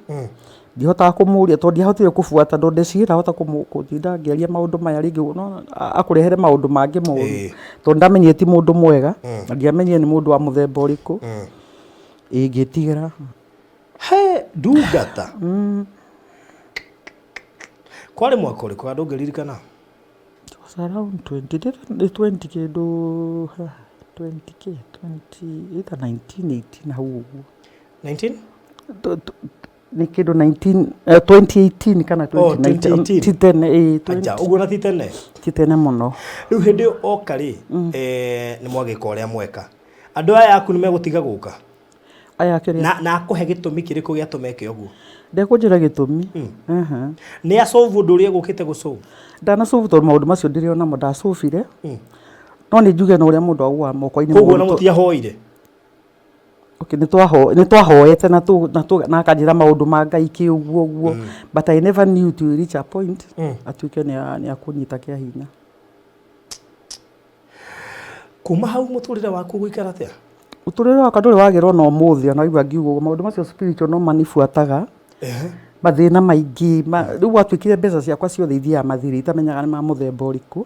[SPEAKER 1] Ndihotaga kũmũria tondũ ndiahotire kũbuata tondũ ndecirire ndahota gũtinda ngĩaria maũndũ maya rĩngĩ no akũrehere maũndũ mangĩ moru. Tondũ ndamenyire ti mũndũ mwega na ndiamenyire nĩ mũndũ wa mũthemba ũrĩkũ. Ĩĩ ngĩtigĩra.
[SPEAKER 2] He ndungata. Kwarĩ mwaka ũrĩkũ andũ ũngĩririkana?
[SPEAKER 1] It was around 20, nĩ 20 kĩndũ, 20 kĩ, 20, either 19, 18 hau ũguo.
[SPEAKER 2] 19?
[SPEAKER 1] Nĩ kĩndũ 19, 2018 kana 2019.
[SPEAKER 2] 2018.
[SPEAKER 1] Ti tene, ĩĩ, 20
[SPEAKER 2] Acha, ũguo na ti tene.
[SPEAKER 1] Ti tene mũno.
[SPEAKER 2] Rĩu hĩndĩ ĩyo oka rĩ, nĩ mwagĩka ũrĩa mweka. Andũ aya aku nĩ megũtiga gũka?
[SPEAKER 1] Aya akĩrĩa.
[SPEAKER 2] Na akũhe gĩtũmi kĩrĩkũ gĩatũma eke ũguo?
[SPEAKER 1] Ndekũnjĩra gĩtũmi.
[SPEAKER 2] Nĩ asolve ũndũ ũrĩa egũkĩte gũsolve?
[SPEAKER 1] Ndanasolve tondũ maũndũ macio ndĩrĩ onamo ndasolvire. No nĩ njuge na ũrĩa mũndũ agũaga moko-inĩ
[SPEAKER 2] Koguo ona mũtiahoire?
[SPEAKER 1] Okay, nĩ twahoete na na akanjĩra maũndũ ma Ngai kĩ ũguo ũguo. But I never knew to reach a point atuĩke nĩ akũnyita kĩa hinya.
[SPEAKER 2] Kuma hau mũtũrĩre waku ũgũikara atĩa?
[SPEAKER 1] Mũtũrĩre wakwa ndũrĩ wagĩra ona ũmũthĩ, ona waigua ngiuga ũguo, maũndũ macio spiritual no manibuataga. Mathĩna maingĩ, rĩu gwatuĩkire mbeca ciakwa ciothe ithiaga mathirĩ itamenyaga nĩ ma mũthemba ũrĩkũ.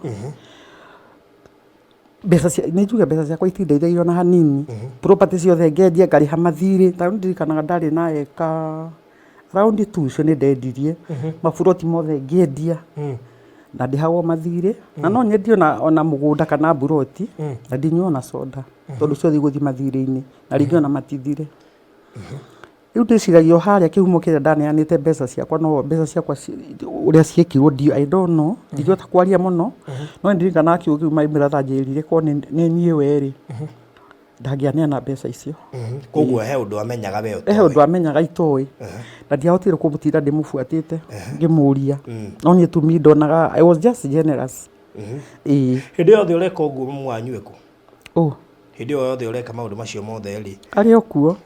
[SPEAKER 1] Mbeca cia, nĩ njuge mbeca ciakwa itindeithagia ona hanini. Property ciothe ngendia ngarĩha mathirĩ, ta rĩu ndirikanaga ndarĩ na eka round two icio nĩ ndendirie, maburoti mothe ngĩendia. Na ndĩhagwo mathirĩ, na no nyendie ona mũgũnda kana mburoti, na ndinyue ona soda, tondũ ciothe igũthiĩ mathirĩ-inĩ, na rĩngĩ ona matithire. Rĩu ndĩciragia o harĩa kĩhumo kĩrĩa ndaneanĩte mbeca ciakwa, no mbeca ciakwa ũrĩa ciekirwo I don't know, ndingĩhota kwaria mũno, no nĩ ndirikanaga kiugo kĩu my brother anjĩrire korwo nĩ niĩ we rĩ, ndangĩaneana mbeca icio.
[SPEAKER 2] Koguo he ũndũ amenyaga we ũtoĩ.
[SPEAKER 1] He ũndũ amenyaga itoĩ. Na ndiahotire kũmũtinda ndĩmũbuatĩte ngĩmũria. No niĩ to me ndonaga I was just generous. Ĩĩ.
[SPEAKER 2] Hĩndĩ yothe ũreka ũguo mamu wanyu ekũ?
[SPEAKER 1] Ũ?
[SPEAKER 2] Hĩndĩ ĩyo yothe ũreka maũndũ macio mothe rĩ?
[SPEAKER 1] Arĩ o kuo.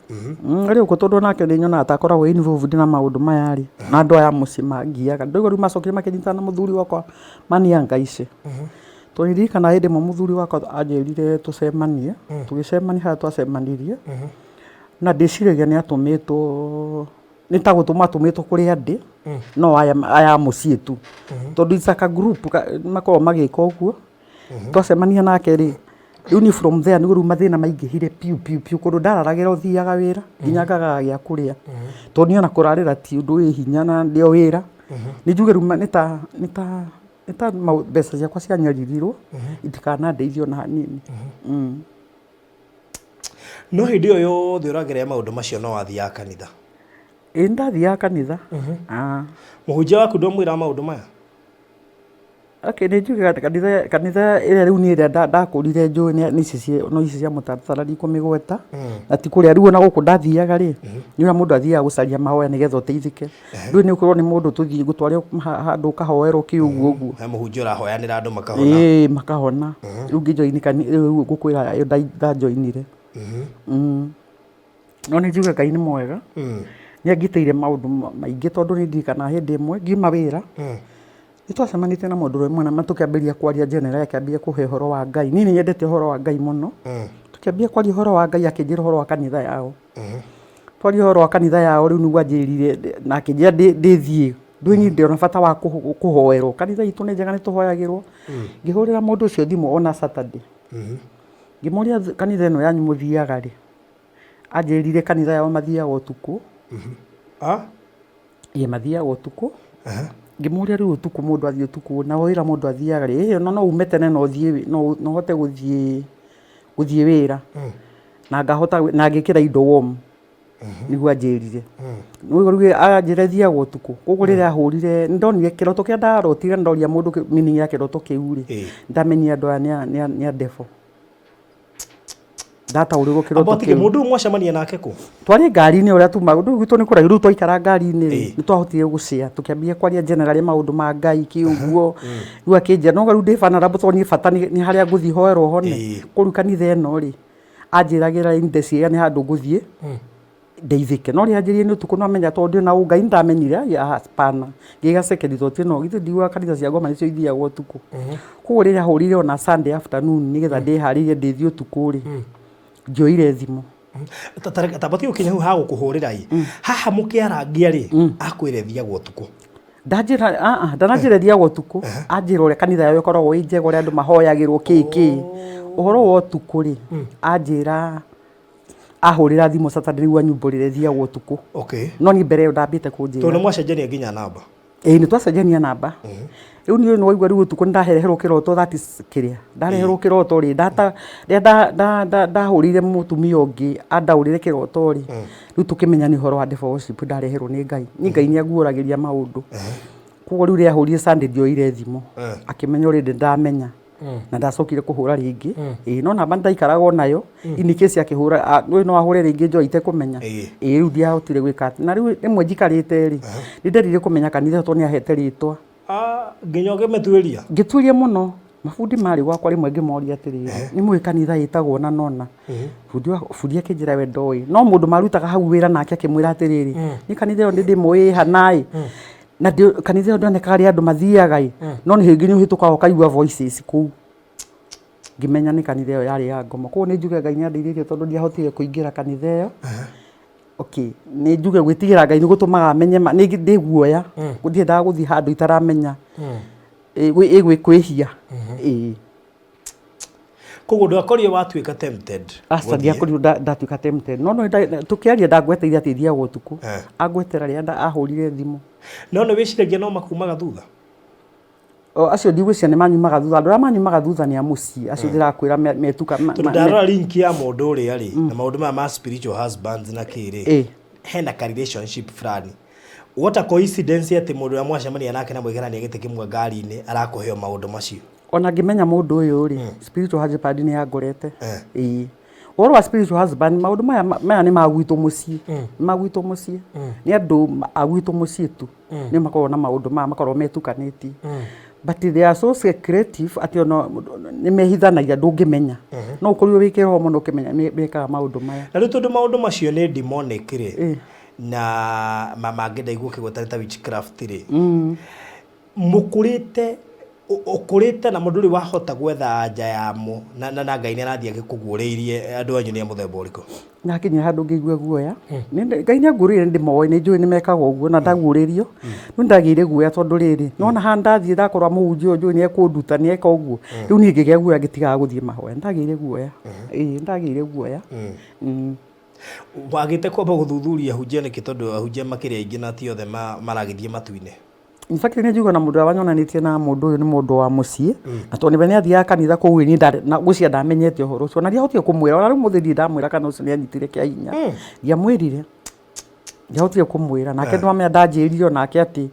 [SPEAKER 1] Arĩ o kuo tondũ onake nĩ nyonaga ta akoragwo involved na maũndũ maya rĩ, na andũ aya a mũciĩ mangiaga. Ndĩraigua rĩu macokire makĩnyitana na mũthuri wakwa maniangaice. Tondũ ndirikanaga hĩndĩ ĩmwe mũthuri wakwa anjĩrire tũcemanie, tũgĩcemania harĩa twacemanirie, na ndĩciragia nĩ atũmĩtwo, nĩ ta gũtũmwo atũmĩtwo kũrĩa ndĩ, no aya aya a mũciĩ tu. Tondũ it's like a group makoragwo magĩka ũguo. Twacemania nake rĩ, rĩu niĩ from there nĩguo rĩu mathĩna maingĩhire piũ piũ piũ, kũndũ ndararagĩra ũthiaga wĩra, nginya ngagaga gĩa kũrĩa. Tondũ niĩ ona kũrarĩra ti ũndũ wĩ hinya na ndĩ o wĩra. Nĩ njuge rĩu nĩ ta nĩ ta nĩ ta mbeca ciakwa cianyaririrwo, itikanandeithie ona hanini.
[SPEAKER 2] No hĩndĩ ĩyo yothe ũragerera maũndũ macio no wathiaga kanitha?
[SPEAKER 1] Ĩĩ nĩ ndathiaga kanitha.
[SPEAKER 2] Mũhunjia waku ndwamwĩraga maũndũ maya?
[SPEAKER 1] Okay, nĩ njuge kanitha kanitha ĩrĩa rĩu niĩ ĩrĩa ndakũrire njũĩ nĩ ici no ici cia mũtaratara ndikũmĩgweta. Na ti kũrĩa rĩu ona gũkũ ndathiaga rĩ, nĩ ũrĩa mũndũ athiaga gũcaria mahoya nĩgetha ũteithĩke. Rĩu nĩ ũkorwo nĩ mũndũ tũthiĩ ngũtware handũ ũkahoerwo kĩ ũguo ũguo.
[SPEAKER 2] He mũhunjia ũrahoyanĩra andũ makahona.
[SPEAKER 1] Ĩĩ makahona. Rĩu ngĩjoini rĩu ngũkwĩra ĩyo ndajoinire. No nĩ njuge Ngai nĩ mwega. Nĩ angitĩire maũndũ maingĩ tondũ nĩ ndirikanaga hĩndĩ ĩmwe ngiuma wĩra, nĩ twacemanĩtie na mũndũ ũmwe na tũkĩambĩrĩria kwaria general akĩambia kũhe ũhoro wa Ngai. Niĩ nĩ nyendete ũhoro wa Ngai mũno. Tũkĩambia kwaria ũhoro wa Ngai akĩnjĩra ũhoro wa kanitha yao. Twaria ũhoro wa kanitha yao rĩu nĩguo anjĩrire na akĩnjĩra ndĩthiĩ. Ndũĩ niĩ ndĩona bata wa kũhoerwo. Kanitha itũ nĩ njega nĩ tũhoyagĩrwo. Ngĩhũrĩra mũndũ ũcio thimũ ona Saturday. Ngĩmũria kanitha ĩno yanyu mũthiaga rĩ? Anjĩrire kanitha yao mathiaga ũtukũ. Ĩĩ mathiaga ũtukũ. Ngĩmũria rĩu ũtukũ mũndũ athiĩ ũtukũ na wĩra mũndũ athiaga rĩ? Ĩĩ no ume tene na ũthiĩ na ũhote gũthiĩ gũthiĩ wĩra. Na ngahota na ngĩkĩra indo warm. Nĩguo anjĩrire. Rĩu anjĩra thiaga ũtukũ. Koguo rĩrĩa ahũrire nĩ ndonire kĩroto kĩrĩa ndarotire ndoria mũndũ meaning ya kĩroto kĩu rĩ, ndamenyire andũ aya nĩ a devil. Ndataũrĩrwo kĩroto
[SPEAKER 2] Amba ũtige
[SPEAKER 1] kĩu.
[SPEAKER 2] Mũndũ ũyũ mwacemania nake kũ?
[SPEAKER 1] Twarĩ ngari-inĩ ũrĩa tuma rĩu gwitũ nĩ kũraihu, rĩu twaikara ngari-inĩ rĩ, nĩ twahotire gũcea tũkĩambia kwaria generally maũndũ ma Ngai kĩ ũguo. Rĩu akĩnjĩra no rĩu ndĩ vulnerable tondũ niĩ bata nĩ harĩa ngũthiĩ hoerwo hone. Kũu kanitha ĩno rĩ, anjĩragĩra ndeciria nĩ handũ ngũthiĩ ndeithĩke. No rĩrĩa anjĩrire nĩ ũtukũ nĩ wamenya tondũ ndĩ na ũngai nĩ ndamenyire hapana. Ngĩiga second thought ĩno githĩ ndiugaga kanitha cia ngoma nĩcio ithiagwo ũtukũ. Koguo rĩrĩa ahũrire ona Sunday afternoon nĩgetha ndĩharĩrie ndĩthiĩ ũtukũ rĩ, Ndioire thimũ.
[SPEAKER 2] Tamba tiga gũkinya hau ha gũkũhũrĩra ĩ, haha mũkĩarangia rĩ, akwĩra ĩthiagwo ũtukũ?
[SPEAKER 1] Ndanjĩra ah, ah, ndananjĩra ĩthiagwo ũtukũ, anjĩra ũrĩa kanitha yao ĩkoragwo ĩ njega, ũrĩa andũ mahoyagĩrwo kĩ kĩ. Ũhoro wa ũtukũ rĩ, anjĩra ahũrĩra thimũ Saturday nĩguo anyumbũrĩre ĩthiagwo ũtukũ. No niĩ mbere ĩyo ndambĩte kũnjĩra.
[SPEAKER 2] Tondũ nĩ mwacenjania nginya namba.
[SPEAKER 1] Ĩĩ nĩ twacenjania namba. Rĩu niĩ nĩ waigua rĩu ũtukũ nĩ ndareherwo kĩroto that is kĩrĩa, ndareherwo kĩroto rĩ, ndata rĩrĩa ndahũrĩire mũtumia ũngĩ andaũrĩre kĩroto rĩ, rĩu tũkĩmenya nĩ ũhoro wa devil worship ndareherwo nĩ Ngai. Niĩ Ngai nĩ anguũragĩria maũndũ. Koguo rĩu rĩrĩa ahũrire Sunday ndioire thimũ, akĩmenya already ndamenya. Na ndacokire kũhũra rĩngĩ. Ĩĩ no namba ndaikaraga o nayo in case akĩhũra, nĩũĩ no ahũre rĩngĩ njoe itekũmenya. Ĩĩ rĩu ndiahotire gwĩka atĩ. Na rĩu rĩmwe njikarĩte rĩ, nĩ nderire kũmenya kanitha ĩyo tondũ nĩ ahete rĩtwa.
[SPEAKER 2] Nginya ũkĩmĩtuĩria?
[SPEAKER 1] Ngĩtuĩria mũno. Mabundi marĩ gwakwa rĩmwe ngĩmoria atĩrĩrĩ, nĩ mũĩ kanitha ĩtagwo na nona? Bundi bundi akĩnjĩra we ndoĩ. No mũndũ marutaga hau wĩra nake akĩmwĩra atĩrĩrĩ, niĩ kanitha ĩyo nĩ ndĩmũĩ ĩ hana ĩ. Na kanitha ĩyo ndĩonekaga harĩa andũ mathiaga ĩ, no nĩ hĩngĩ nĩ ũhĩtũkaga ũkaigua voices kũu. Ngĩmenya nĩ kanitha ĩyo yarĩ ya ngoma. Koguo nĩ njuge Ngai nĩ andeithĩtie tondũ ndiahotire kũingĩra kanitha ĩyo. Okay, nĩ njuge gwĩtigĩra Ngai nĩ gũtũmaga menye ma, nĩ ndĩ guoya, ndiendaga gũthiĩ handũ itaramenya ĩ kwĩhia. Ĩĩ.
[SPEAKER 2] Koguo ndwakorire watuĩka tempted
[SPEAKER 1] Aca gũthiĩ? Ndiakorirwo ndatuĩka tempted. No no tũkĩaria ndangweteire atĩ thiagwo ũtukũ. Angwetera rĩrĩa ahũrire thimũ.
[SPEAKER 2] No nĩ wĩciragia no makumaga thutha?
[SPEAKER 1] O, acio ndigwĩciria nĩ manyumaga thutha. Andũ arĩa manyumaga thutha nĩ a mũciĩ. Acio ndĩrakwĩra metuka
[SPEAKER 2] Tondũ ndarora link ya mũndũ ũrĩa rĩ, na maũndũ maya ma spiritual husbands na kĩ rĩ, hena ka relationship fulani. What a coincidence atĩ mũndũ ũrĩa mwacemania nake na mwaikarania gĩtĩ kĩmwe ngari-inĩ arakũhe o maũndũ macio.
[SPEAKER 1] Ona ngĩmenya mũndũ ũyũ rĩ, spiritual husband nĩ angorete. Ĩĩ. Ũhoro wa spiritual husband, maũndũ maya maya nĩ ma gwitũ mũciĩ. Nĩ ma gwitũ mũciĩ. Nĩ andũ a gwitũ mũciĩ tu nĩ makoragwo na maũndũ maya makoragwo metukanĩtie. But they are so secretive atĩ ona nĩ mehithanagia ndũngĩmenya. No ũkorirwo wĩ kĩroho mũno ũkĩmenya mekaga maũndũ maya.
[SPEAKER 2] Na rĩu tondũ maũndũ macio nĩ demonic rĩ, na mangĩ ndaigua ũkĩgweta nĩ ta witchcraft rĩ, mũkũrĩte ũkũrĩte namo ndũrĩ wahota gwetha anja yamo na, na, na Ngai nĩ arathiĩ agĩkũguũrĩirie andũ anyu nĩ a mũthemba ũrĩkũ?
[SPEAKER 1] Ndakinyire handũ ngĩigua guoya. Ngai nĩ anguũrĩire nĩ ndĩmoĩ, nĩ njũĩ nĩ mekaga ũguo na ndaguũrĩrio. Rĩu nĩ ndagĩire guoya tondũ rĩrĩ, nĩ wona haha ndathiĩ ndakorwo mũhunjia ũyũ njũĩ nĩ ekũnduta nĩ eka ũguo. Rĩu niĩ ngĩgĩa guoya ngĩtigaga gũthiĩ mahoya. Nĩ ndagĩire guoya. Ĩĩ nĩ ndagĩire guoya.
[SPEAKER 2] Wagĩte kwamba gũthuthuria ahunjia nĩkĩ tondũ ahunjia makĩrĩ aingĩ na ti othe maragĩthiĩ matu-inĩ?
[SPEAKER 1] In fact nĩ njiguaga na mũndũ ũrĩa wanyonanĩtie na mũndũ ũyũ nĩ mũndũ wa mũciĩ na tondũ nĩwe nĩ athiaga kanitha kũu niĩ ndarĩ na ngwĩciria ndamenyete ũhoro ũcio na ndiahotire kũmwĩra ona rĩu mũthĩ ndirĩ ndamwĩra kana ũcio nĩ anyitire kĩa hinya. Ndiamwĩrire, ndiahotire kũmwĩra nake nĩwamenya ndanjĩrire onake atĩ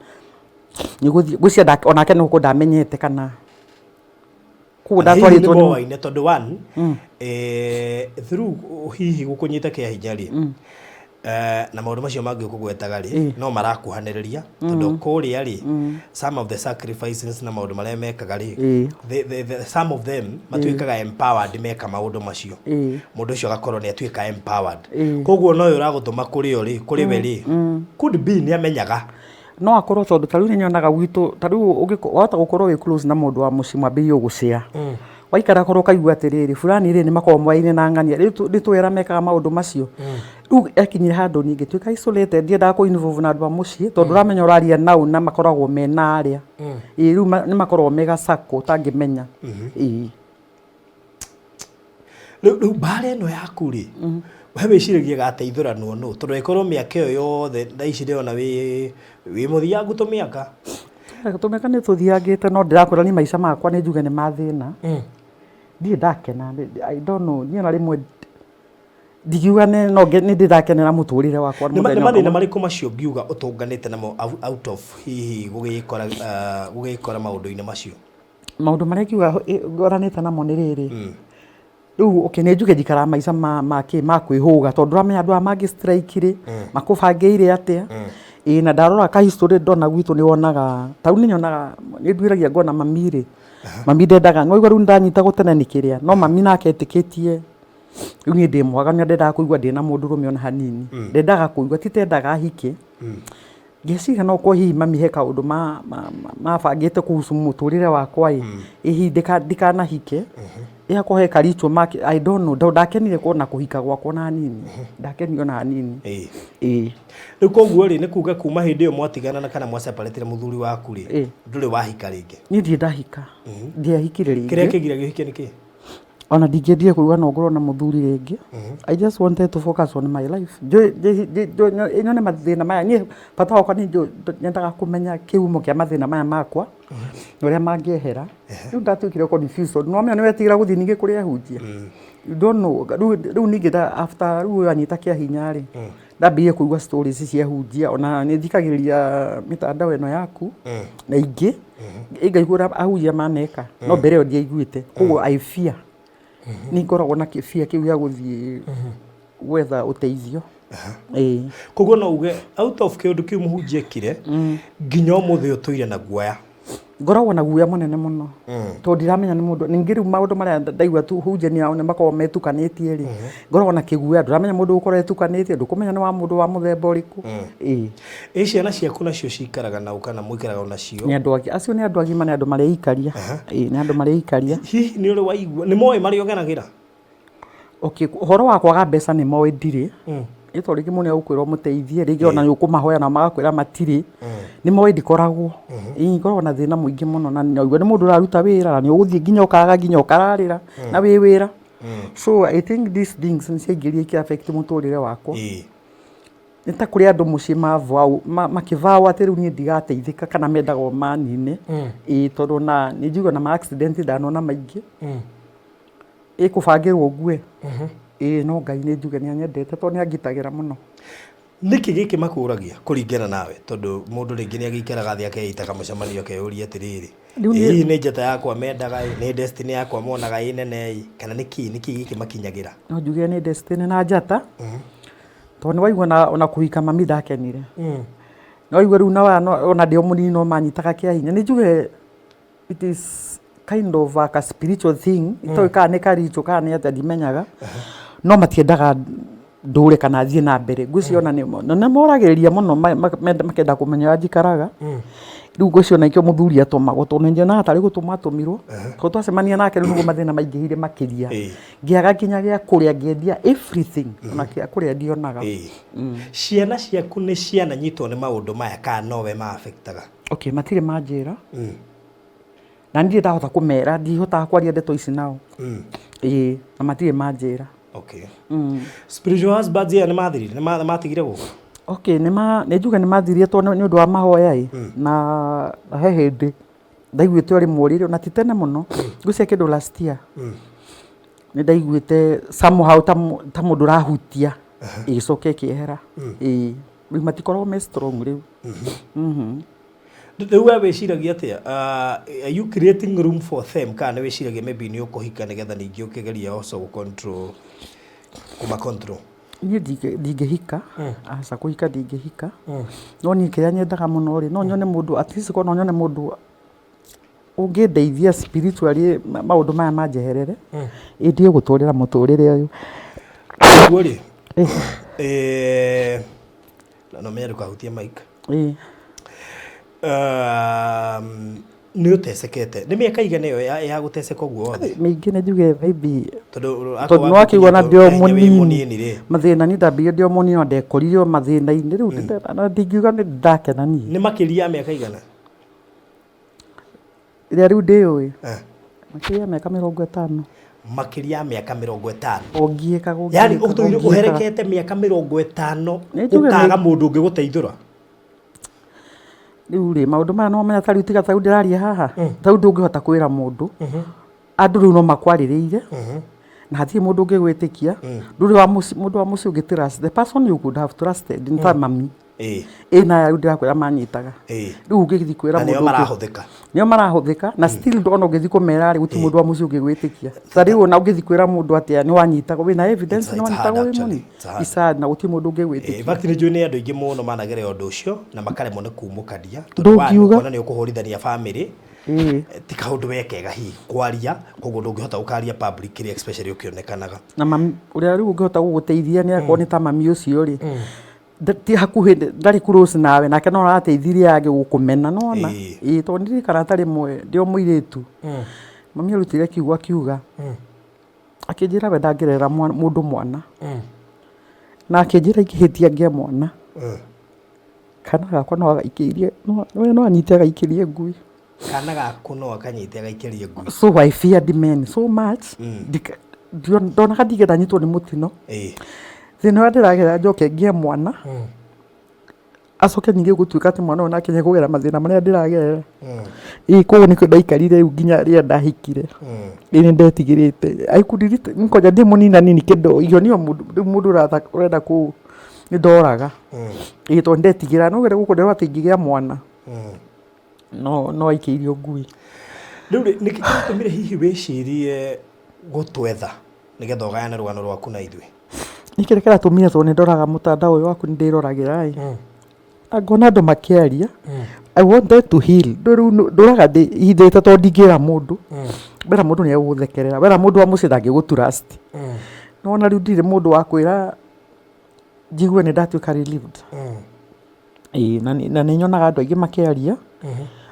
[SPEAKER 1] nĩ gũthiĩ ngwĩciria onake no gũkorwo ndamenyete kana koguo
[SPEAKER 2] Kana hihi nĩ
[SPEAKER 1] ndatwarĩtwo nĩ
[SPEAKER 2] moaine tondũ one, through hihi gũkũnyita kĩa hinya rĩ, na maũndũ macio mangĩ ũkũgwetaga rĩ, no marakuhanĩrĩria tondũ kũrĩa rĩ, some of the sacrifices na maũndũ marĩa mekaga rĩ, some of them matuĩkaga empowered meka maũndũ macio. Mũndũ ũcio agakorwo nĩ atuĩka empowered. Koguo no ũyũ ũragũtũma kũrĩ o rĩ, kũrĩ we rĩ, could be nĩ amenyaga.
[SPEAKER 1] No akorwo tondũ ta rĩu nĩ nyonaga gwitũ, ta rĩu wahota gũkorwo wĩ close na mũndũ wa mũciĩ mwambĩrĩrie gũcĩa. Waikara korwo ũkaigua atĩrĩrĩ, fulani rĩ nĩ makoragwo moyaine na ng'ania, rĩu nĩ tũĩ arĩa mekaga maũndũ macio. Rĩu yakinyire handũ niĩ ngĩtuĩka isolated, ndiendaga kũ involve na andũ a mũciĩ, tondũ ũramenya ũraria nao na makoragwo mena arĩa. Ĩĩ rĩu nĩ makoragwo me ga circle ũtangĩmenya. Ĩĩ.
[SPEAKER 2] Rĩu mbara ĩno yaku rĩ, we wĩciragia ĩgateithũranwo nũ? Tondũ angĩkorwo mĩaka ĩyo yothe thaa ici ndĩrona wĩ mũthiangu tũmĩaka.
[SPEAKER 1] Tũmĩaka nĩ tũthiangĩte no ndĩrakwĩra niĩ maica makwa nĩ njuge nĩ ma thĩna. Ndirĩ ndakena, I don't know, niĩ ona rĩmwe ndingiuga no nĩ ndĩ ndakenera mũtũrĩre wakwa
[SPEAKER 2] Nĩ
[SPEAKER 1] mũthenya
[SPEAKER 2] mathĩna
[SPEAKER 1] ũmwe.
[SPEAKER 2] marĩkũ macio ũngiuga ũtũnganĩte namo out of hihi gũgĩkora maũndũ-inĩ macio?
[SPEAKER 1] Maũndũ marĩa ingiuga ngoranĩte namo nĩ rĩrĩ, rĩu okay nĩ njuge njikaraga maica ma kĩ ma kwĩhũga tondũ ndũramenya andũ aya mangĩ strike rĩ, makũbangĩire atĩa. Ĩĩ na ndarora ka history ndona gwitũ nĩ wonaga, ta rĩu nĩ nyonaga, nĩ nduĩragia ngona mami rĩ, mami ndendaga, nĩ waigua rĩu nĩ ndanyitagwo tene nĩ kĩrĩa, no mami nake etĩkĩtie rĩu niĩ ndĩ mwaganu na ndendaga kũigua ndĩna mũndũrũme ona hanini. Ndendaga kũigua, ti tendaga hike. Ngeciria no ũkorwo hihi mami he kaũndũ mabangĩte kuhusu mũtũrĩre wakwa ĩ, ĩ hihi ndikanahike. Ĩgakorwo he karitual make, I don't know. Ndakenire kuona kũhika gwakwa na hanini, ndakenire ona hanini. Ĩĩ.
[SPEAKER 2] Rĩu koguo rĩ, nĩ kuga kuma hĩndĩ ĩyo mwatigana na kana mwaseparatire mũthuri waku rĩ, ndũrĩ wahika rĩngĩ?
[SPEAKER 1] Niĩ ndirĩ ndahika, ndiahikire rĩngĩ.
[SPEAKER 2] Kĩrĩa kĩgiragia ũhike nĩ kĩĩ?
[SPEAKER 1] Ona ndingĩendire kũigua no ngorwo na mũthuri rĩngĩ. I just wanted to focus on my life. Nyone mathĩna maya, niĩ bata wakwa nĩ nyendaga kũmenya kĩhumo kĩa mathĩna maya makwa na ũrĩa mangĩehera. Rĩu ndatuĩkire confused tondũ nĩwamenya nĩwetigĩra gũthiĩ ningĩ kũrĩ ahunjia. You don't know. Rĩu ningĩ after rĩu ũyũ anyita kĩa hinya rĩ, ndambĩrĩirie kũigua stories cia ahunjia, ona nĩ thikagĩrĩria mĩtandao ĩno yaku na ingĩ, ngaigua ũrĩa ahunjia maneka, no mbere ĩyo ndiaiguĩte. Koguo I fear, nĩ ngoragwo na kĩ fear kĩu gĩa gũthiĩ gwetha ũteithio. Ĩĩ.
[SPEAKER 2] Koguo no uge out of kĩũndũ kĩu mũhunjia ekire, nginya ũmũthĩ ũtũire na guoya?
[SPEAKER 1] Ngoragwo na guoya mũnene mũno tondũ ndiramenya nĩ mũndũ. Ningĩ rĩu maũndũ marĩa ndaigua tu hunjia nĩ makoragwo metukanĩtie rĩ, ngoragwo na kĩguoya, ndũramenya mũndũ ũgũkorwo etukanĩtie, ndũkũmenya nĩ wa mũndũ wa mũthemba ũrĩkũ. Ĩĩ.
[SPEAKER 2] Ĩ ciana ciaku nacio cikaraga nau kana mũikaraga nacio?
[SPEAKER 1] Nĩ andũ acio nĩ andũ agima, nĩ andũ mareikaria. Ĩĩ, nĩ andũ mareikaria.
[SPEAKER 2] Hihi nĩ ũrĩ waigua nĩ moĩ marĩa ũgeragĩra?
[SPEAKER 1] Okay, ũhoro wa kwaga mbeca nĩ moĩ ndirĩ. Ĩ tondũ rĩngĩ mũndũ nĩ egũkwĩra ũmũteithie, rĩngĩ ona nĩ ũkũmahoya nao magakwĩra matirĩ. Nĩ moĩ ndikoragwo. Ĩĩ ngoragwo na thĩna mũingĩ mũno na naigua nĩ mũndũ ũraruta wĩra na nĩ ũgũthiĩ nginya ũkaga nginya ũkararĩra na wĩ wĩra. So I think these things nĩ ciaingĩrire ikĩ affect mũtũrĩre wakwa. Nĩ ta kũrĩ andũ mũciĩ makĩvow atĩ rĩu niĩ ndigateithĩka kana mendaga o manine. Ĩĩ, tondũ ona nĩ njiguaga na ma accident ndanona maingĩ. Ĩkũbangĩrwo ngue. Ĩĩ, no Ngai nĩ njuge nĩ anyendete tondũ nĩ angitagĩra mũno.
[SPEAKER 2] Nĩkĩ gĩkĩ makũragia kũringana nawe? Tondũ mũndũ rĩngĩ nĩ agĩikaraga thĩ akeita kamũcemanio akeyũria atĩrĩrĩ, ĩ hihi nĩ njata yakwa mendaga ĩ, nĩ destiny yakwa monaga ĩ nene ĩ, kana nĩkĩ nĩkĩ gĩkĩ makinyagĩra?
[SPEAKER 1] No njuge nĩ destiny na njata, tondũ nĩ waigua ona kũhika mami ndakenire. Nĩ waigua rĩu ona ndĩ o mũnini no manyitaga kĩa hinya. Nĩ njuge it is kind of like a spiritual thing, itoĩ kana nĩ karitual kana nĩ atĩa, ndimenyaga, no matiendaga ndũre kana thiĩ na mbere. Ngwĩciria ona nĩ na moragĩrĩria mũno, makenda kũmenya ũrĩa njikaraga. Rĩu ngwĩciria ona nĩkĩo mũthuri atũmagwo, tondũ nyonaga tarĩ gũtũmwo atũmirwo, tondũ twacemania nake rĩu nĩguo mathĩna maingĩhire makĩria. Ngĩaga nginya gĩa kũrĩa, ngĩendia everything, ona kĩa kũrĩa ndionaga.
[SPEAKER 2] Ciana ciaku nĩ ciananyitwo nĩ maũndũ maya kana nowe ma affectaga?
[SPEAKER 1] Okay, matirĩ manjĩra na ndirĩ ndahota kũmera, ndihotaga kwaria ndeto ici nao. Ĩĩ, na matirĩ manjĩra.
[SPEAKER 2] Okay. Spiritual husbands aya nĩ mathirire, nĩ matigire gũka?
[SPEAKER 1] Okay, nĩ njuge nĩ mathirie tondũ nĩ ũndũ wa mahoya ĩ, na he hĩndĩ ndaiguĩte o rĩmwe rĩrĩ, na ti tene mũno, ngwĩciria kĩndũ last year, nĩ ndaiguĩte somehow ta mũndũ ũrahutia, ĩgĩcoka ĩkĩehera. Ĩĩ, rĩu matikoragwo me strong rĩu.
[SPEAKER 2] Rĩu we wĩciragia atĩa? Are you creating room for them kana nĩ wĩciragia maybe nĩ ũkũhika nĩgetha ningĩ ũkĩgeria also gũ control, kũma control?
[SPEAKER 1] Niĩ ndingĩhika, aca, kũhika ndingĩhika, no niĩ kĩrĩa nyendaga mũno rĩ, no nyone mũndũ, at least korwo no nyone mũndũ ũngĩndeithia spiritually maũndũ maya manjeherere, ĩ ndige gũtũrĩra mũtũrĩre ũyũ.
[SPEAKER 2] Ũguo rĩ, na menye ndũkahutie mic. Nĩ ũtecekete, nĩ mĩaka igana ĩyo ya gũteceka ũguo wothe?
[SPEAKER 1] Mĩingĩ, nĩ njuge maybe
[SPEAKER 2] tondũ
[SPEAKER 1] tondũ nĩ wakĩigua na ndĩ o
[SPEAKER 2] wĩ
[SPEAKER 1] mũnini.
[SPEAKER 2] Mũnini rĩ.
[SPEAKER 1] Mathĩna, niĩ ndambirie ndĩ o mũnini na ndekorire o mathĩna-inĩ rĩu, na ndingiuga nĩ ndakena niĩ.
[SPEAKER 2] Nĩ makĩria ya mĩaka igana?
[SPEAKER 1] Ĩrĩa rĩu ndĩũĩ, makĩria ya mĩaka 50.
[SPEAKER 2] Makĩria ya mĩaka 50?
[SPEAKER 1] O ngiĩkaga, o
[SPEAKER 2] Yani
[SPEAKER 1] ngiĩkaga, o
[SPEAKER 2] ũtũire
[SPEAKER 1] ngiĩkaga.
[SPEAKER 2] ũherekete mĩaka 50
[SPEAKER 1] Nĩ njuge
[SPEAKER 2] ũkaga mũndũ ũngĩgũteithũra?
[SPEAKER 1] Rĩu rĩ, maũndũ maya no menya, ta rĩu tiga ta rĩu ndĩraria haha, ta rĩu ndũngĩhota kwĩra mũndũ. Andũ rĩu no makwarĩrĩire na hatirĩ mũndũ ũngĩgwĩtĩkia. Ndũrĩ wa mũciĩ, mũndũ wa mũciĩ ũngĩ trust, the person you could have trusted nĩ ta mami. Ĩ na rĩu ndĩrakwĩra manyitaga. Rĩu ũngĩthiĩ kwĩra
[SPEAKER 2] Na nĩo
[SPEAKER 1] mũndũ ũngĩ
[SPEAKER 2] marahũthĩka.
[SPEAKER 1] Nĩo marahũthĩka, na still ona ũngĩthiĩ kũmera rĩ, gũtirĩ mũndũ wa mũciĩ ũngĩgwĩtĩkia. Ta rĩu ona ũngĩthiĩ kwĩra mũndũ atĩa nĩ wanyitagwo, wĩna evidence nĩ
[SPEAKER 2] It's hard
[SPEAKER 1] wanyitagwo wĩ
[SPEAKER 2] actually.
[SPEAKER 1] mũnini.
[SPEAKER 2] It's hard.
[SPEAKER 1] It's hard na gũtirĩ mũndũ ũngĩgwĩtĩkia.
[SPEAKER 2] In fact nĩ njũĩ nĩ andũ aingĩ mũno managerera ũndũ ũcio na makaremwo nĩ kumũkania tondũ one,
[SPEAKER 1] Ndũngiuga.
[SPEAKER 2] ũkona nĩ ũkũhũrithania family, ti kaũndũ we kega hihi kwaria, koguo ndũngĩhota gũkaria publicly, especially ũkĩonekanaga.
[SPEAKER 1] Na mami ũrĩa rĩu ũngĩhota gũgũteithia nĩ akorwo nĩ ta mami ũcio rĩ, ti hakuhĩ, ndarĩ close nawe, nake no arateithirie angĩ gũkũmena, nĩwona? Ĩĩ, tondũ ndirikana ta rĩmwe ndĩ o mũirĩtu, mami arutire kiugo akiuga, Akĩnjĩra we ndangĩrera mũndũ mwana. Na akĩnjĩra ingĩhĩtia ngĩe mwana, kana gakwa no agaikĩirie, no anyite agaikĩrie ngui.
[SPEAKER 2] Kana gaku no akanyite agaikĩrie ngui.
[SPEAKER 1] So I feared men so much. Ndonaga ndingĩenda nyitwo nĩ mũtino. Thĩna ũrĩa ndĩragerera njoke ngĩe mwana, acoke ningĩ gũtuĩka atĩ mwana ũyũ nake nĩekũgerera mathĩna marĩa ndĩragerera. Ĩĩ koguo nĩkĩo ndaikarire rĩu nginya rĩrĩa ndahikire. Ĩĩ nĩ ndetigĩrĩte. I could kwanja ndĩ mũninanini kĩndũ igionio mũndũ rĩu mũndũ ũrenda kũ nĩ ndoraga. Ĩĩ tondũ nĩ ndetigĩraga no gũkũ ndĩrona atĩ ingĩgĩa mwana no aikĩirio ngui.
[SPEAKER 2] Rĩu rĩ, nĩkĩ kĩratũmire hihi wĩcirie gũtwetha nĩgetha ũgayane rũgano rwaku na ithuĩ?
[SPEAKER 1] Nĩ kĩrĩa kĩratũmire tondũ nĩ ndoraga mũtandao ũyũ waku nĩ ndĩroragĩra ĩ, na ngona andũ makĩaria, I wanted to heal. Rĩu ndũraga hithĩte tondũ ndingĩra mũndũ, wera mũndũ nĩ egũgũthekerera, wera mũndũ wa mũciĩ ndangĩgũ trust. Nĩ wona rĩu ndirĩ mũndũ wa kwĩra njigue nĩ ndatuĩka relieved. Ĩĩ na nĩ nyonaga andũ aingĩ makĩaria,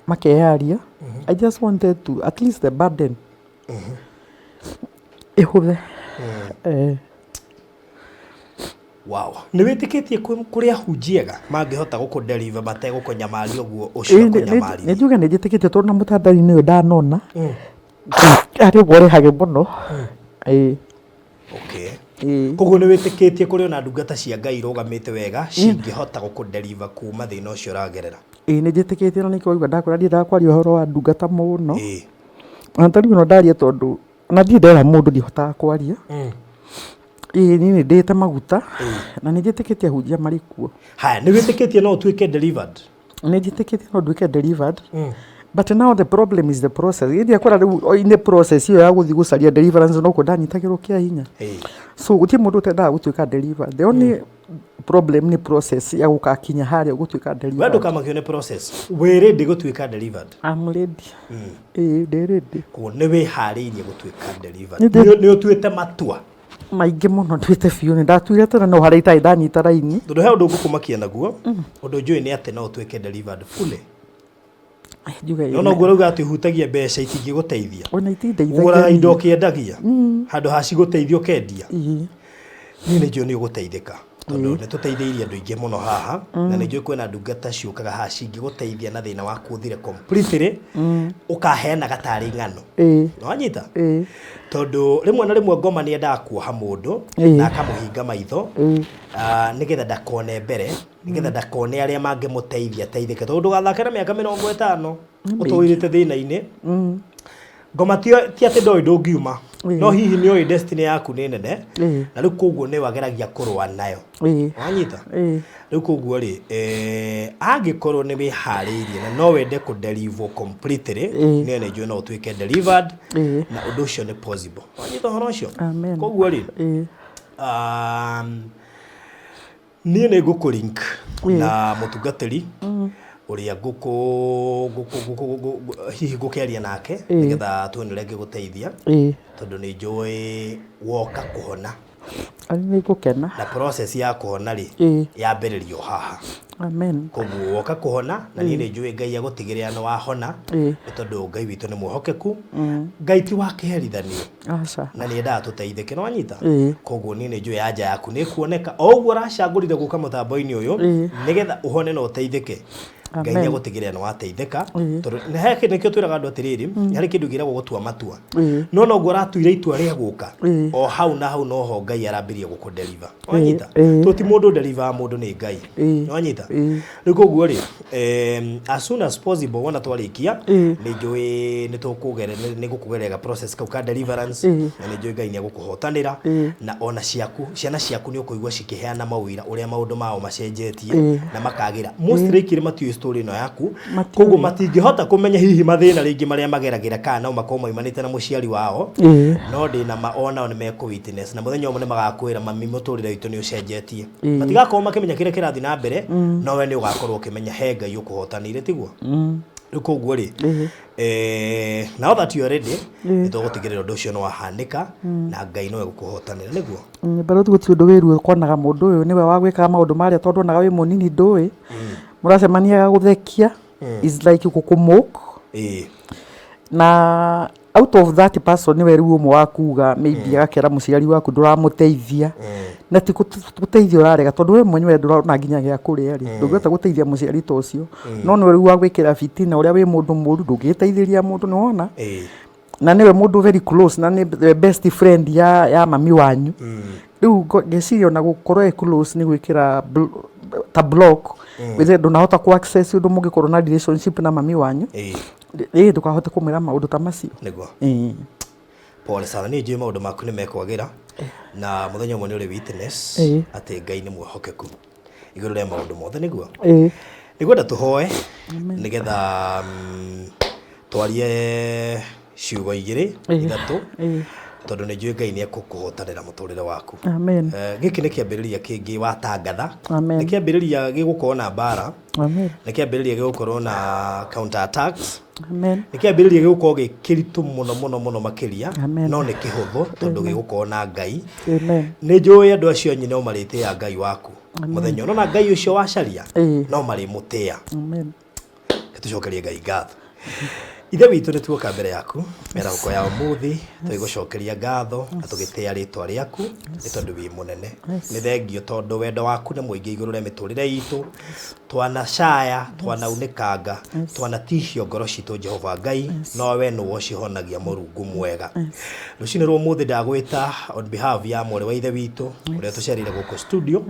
[SPEAKER 1] makeyaria. I just wanted to at least the burden ĩhũthe. Eh.
[SPEAKER 2] Wow. Nĩ wĩtĩkĩtie kũrĩ ahunjia ega mangĩhota gũkũ deliver mategũkũnyamaria ũguo ũcio
[SPEAKER 1] Ĩĩ, nĩ
[SPEAKER 2] akũnyamaririe?
[SPEAKER 1] njuge nĩ njĩtĩkĩtie tondũ na mũtandao-inĩ ũyũ ndanona harĩ ũguo ũrehage mũno. Ĩĩ.
[SPEAKER 2] Okay.
[SPEAKER 1] Ĩĩ.
[SPEAKER 2] Koguo nĩ wĩtĩkĩtie kũrĩ ona ndungata cia Ngai irũgamĩte wega cingĩhota gũkũ deliver kuma thĩna ũcio ũragerera?
[SPEAKER 1] Ĩĩ nĩ njĩtĩkĩtie na nĩkĩo waigua ndakwĩra ndiendaga kwaria ũhoro wa ndungata mũno.
[SPEAKER 2] Ĩĩ.
[SPEAKER 1] Ona ta rĩu ĩno ndaria tondũ ona ndirĩ ndera mũndũ ndihotaga kwaria. Ĩĩ niĩ nĩ ndĩte maguta na nĩ njĩtĩkĩtie ahunjia marĩ kuo.
[SPEAKER 2] Haya, nĩ wĩtĩkĩtie no ũtuĩke delivered?
[SPEAKER 1] Nĩ njĩtĩkĩtie no nduĩke delivered. But now the problem is the process. Gĩthiĩ kwara rĩu in the process ĩyo ya gũthiĩ gũcaria deliverance nokuo ndanyitagĩrwo kĩa hinya. So gũtirĩ mũndũ ũtendaga gũtuĩka delivered. The only problem nĩ process ya gũgakinya harĩa gũtuĩka
[SPEAKER 2] We
[SPEAKER 1] delivered.
[SPEAKER 2] ndũkamakio nĩ process. Wĩ ready gũtuĩka delivered?
[SPEAKER 1] I'm ready. Ĩĩ ndĩ ready.
[SPEAKER 2] Koguo nĩ wĩharĩirie gũtuĩka delivered. Nĩ ũtuĩte matua?
[SPEAKER 1] Maingĩ mũno nduĩte biũ, nĩ ndatuire tene no harĩa itarĩ ndanyita raini.
[SPEAKER 2] Tondũ he ũndũ ngũkũmakia naguo, ũndũ njũĩ nĩ atĩ no ũtuĩke delivered fully.
[SPEAKER 1] Njuge
[SPEAKER 2] No noguo ũrauga atĩ ũhutagia mbeca itingĩgũteithia.
[SPEAKER 1] Ona itindeithagia.
[SPEAKER 2] Ũgũraga indo ũkĩendagia handũ ha cigũteithia ũkendia.
[SPEAKER 1] Ĩĩ.
[SPEAKER 2] Niĩ nĩ njũĩ nĩ ũgũteithĩka tondũ nĩ tũteithĩirie andũ aingĩ mũno haha na nĩ njũĩ kwĩna ndungata ciũkaga haha cingĩgũteithia na thĩna waku ũthire completely ũkaheanaga tarĩ ng'ano.
[SPEAKER 1] Ĩĩ.
[SPEAKER 2] Nĩwanyita?
[SPEAKER 1] Ĩĩ.
[SPEAKER 2] Tondũ rĩmwe na rĩmwe ngoma nĩ yendaga kuoha mũndũ na akamũhinga maitho nĩgetha ndakone mbere, nĩgetha ndakone arĩa mangĩmũteithia ateithĩke. Tondũ ndũgathake na mĩaka 50 ũtũrĩte thĩna-inĩ. Ngoma ti atĩ ndoĩ ndũngiuma, no hihi nĩ oĩ destiny yaku nĩ nene, na rĩu koguo nĩwe ageragia kũrũa nayo. Wanyita? Rĩu koguo rĩ, angĩkorwo nĩ wĩharĩirie na no wende kũ deliver completely, niĩ nĩ njũĩ no ũtuĩke delivered, na ũndũ ũcio nĩ possible. Wanyita ũhoro ũcio?
[SPEAKER 1] Amen.
[SPEAKER 2] Koguo rĩ, niĩ nĩ ngũkũ link na mũtungatĩri ũrĩa ngũkũ ngũkũ ngũkũ ngũkũ hihi ngũkĩaria nake nĩgetha tuone ũrĩa angĩgũteithia tondũ nĩ njũĩ woka kũhona.
[SPEAKER 1] Nĩ ngũkena.
[SPEAKER 2] Na process ya kũhona rĩ, yambĩrĩrio haha.
[SPEAKER 1] Amen.
[SPEAKER 2] Koguo woka kũhona na niĩ nĩ njũĩ Ngai agũtigĩrĩra nĩ wahona nĩ tondũ Ngai witũ nĩ mwĩhokeku. Ngai ti wa kĩherithanio.
[SPEAKER 1] Aca.
[SPEAKER 2] Na nĩ endaga tũteithĩke, nĩ wanyita?
[SPEAKER 1] Ĩĩ.
[SPEAKER 2] Koguo niĩ nĩ njũĩ anja yaku nĩ ĩkuoneka o ũguo ũracagũrire gũka mũtambo-inĩ ũyũ nĩgetha ũhone na ũteithĩke. Ngai nĩ agũtigĩrĩra nĩ wateithĩka tondũ nĩ he kĩndũ nĩkĩo twĩraga andũ atĩrĩrĩ, harĩ kĩndũ kĩragwo gũtua matua. No noguo ũratuire itua rĩa gũka, o hau na hau noho Ngai arambĩrĩria gũkũ deliver. Wanyita? To ti mũndũ deliver mũndũ nĩ Ngai. Wanyita? Rĩu koguo rĩ, as soon as possible wona twarĩkia, nĩ njũĩ nĩ tũkũgerera nĩ ngũkũgerera process kau ka deliverance na nĩ njũĩ Ngai nĩ egũkũhotanĩra na ona ciaku ciana ciaku nĩ ũkũigua cikĩheana maũira ũrĩa maũndũ mao macenjetie na makagĩra. Most likely matiũĩ story ĩno yaku, koguo matingĩhota kũmenya hihi mathĩna rĩngĩ marĩa mageragĩra kana no makorwo maumanĩte na mũciari wao, no ndĩna ma onao nĩ mekũ witness na mũthenya ũmwe nĩ magakwĩra mami mũtũrĩre witũ nĩ ũcenjetie. Matigakorwo makĩmenya kĩrĩa kĩrathiĩ na mbere, no we nĩ ũgakorwo ũkĩmenya he Ngai ũkũhotanĩire tiguo? Rĩu koguo rĩ, now that you are ready, nĩ tũgũtigĩrĩra ũndũ ũcio nĩ wahanĩka na Ngai nĩwe ũgũkũhotanĩra nĩguo?
[SPEAKER 1] Barũthi gũtirĩ ũndũ wĩ ruo ũkonaga mũndũ ũyũ nĩwe wa gwĩkaga maũndũ marĩa tondũ onaga wĩ mũnini ndũĩ, mũracemania agagũthekia, is like gũkũmũk. Na Out of that person nĩwe rĩu ũmwe wa kuga maybe agakera mũciari waku ndũramũteithia, na ti gũteithia ũrarega, tondũ we mwenyewe ndũrona nginya gĩa kũrĩa rĩ, ndũngĩhota gũteithia mũciari ta ũcio. No nĩwe rĩu wa gwĩkĩra bitina ũrĩa wĩ mũndũ mũru, ndũngĩgĩteithĩria mũndũ, nĩwona? Na nĩwe mũndũ very close na nĩ the best friend ya mami wanyu. Rĩu ngeciria ona gũkorwo ĩ close nĩ gwĩkĩra ta block wĩthe ndũnahota kũ access ũndũ mũngĩkorwo na relationship na mami wanyu. Ĩ ndũkahote kũmwĩra maũndũ ta macio.
[SPEAKER 2] Nĩguo.
[SPEAKER 1] Ĩĩ.
[SPEAKER 2] Pole sana. Niĩ njũĩ maũndũ maku nĩ mekwagĩra na mũthenya ũmwe nĩ ũrĩ witness atĩ Ngai nĩ mwĩhokeku igũrũ rĩa maũndũ mothe, nĩguo?
[SPEAKER 1] Ĩĩ.
[SPEAKER 2] Nĩngwenda tũhoe nĩgetha twarie ciugo igĩrĩ ithatũ, tondũ nĩ njũĩ Ngai nĩ ekũkũhotanĩra mũtũrĩre waku.
[SPEAKER 1] Amen.
[SPEAKER 2] Gĩkĩ nĩ kĩambĩrĩria kĩngĩ watangatha.
[SPEAKER 1] Amen.
[SPEAKER 2] Nĩ kĩambĩrĩria gĩgũkorwo na mbara.
[SPEAKER 1] Amen.
[SPEAKER 2] Nĩ kĩambĩrĩria gĩgũkorwo na counter attacks.
[SPEAKER 1] Amen.
[SPEAKER 2] Nĩ kĩambĩrĩria gĩgũkorwo gĩ kĩritũ mũno mũno mũno makĩria.
[SPEAKER 1] Amen.
[SPEAKER 2] No nĩ kĩhũthũ tondũ gĩgũkorwo na Ngai.
[SPEAKER 1] Amen.
[SPEAKER 2] Nĩ njũĩ andũ acio anyu no marĩtĩĩa Ngai waku mũthenya ũyũ. Na Ngai ũcio wacaria no marĩmũtĩĩa.
[SPEAKER 1] Amen.
[SPEAKER 2] Tũcokerie Ngai ngatho. Ithe witũ, nĩ tuoka mbere yaku mĩarahũko ya ũmũthĩ tũgĩgũcokeria ngatho na tũgĩtĩĩa rĩtwa rĩaku nĩ tondũ wĩ mũnene. Nĩ thengio tondũ wendo waku nĩ mũingĩ igũrũ rĩa mĩtũrĩre itũ. Twanacaya, twanaunĩkanga, twanatihio ngoro citũ, Jehova Ngai, no we nĩwe ũcihonagia, Mũrungu mwega. Rũcinĩ rwa ũmũthĩ ndagwĩta on behalf ya mwarĩ wa ithe witũ ũrĩa tũcereire gũkũ studio,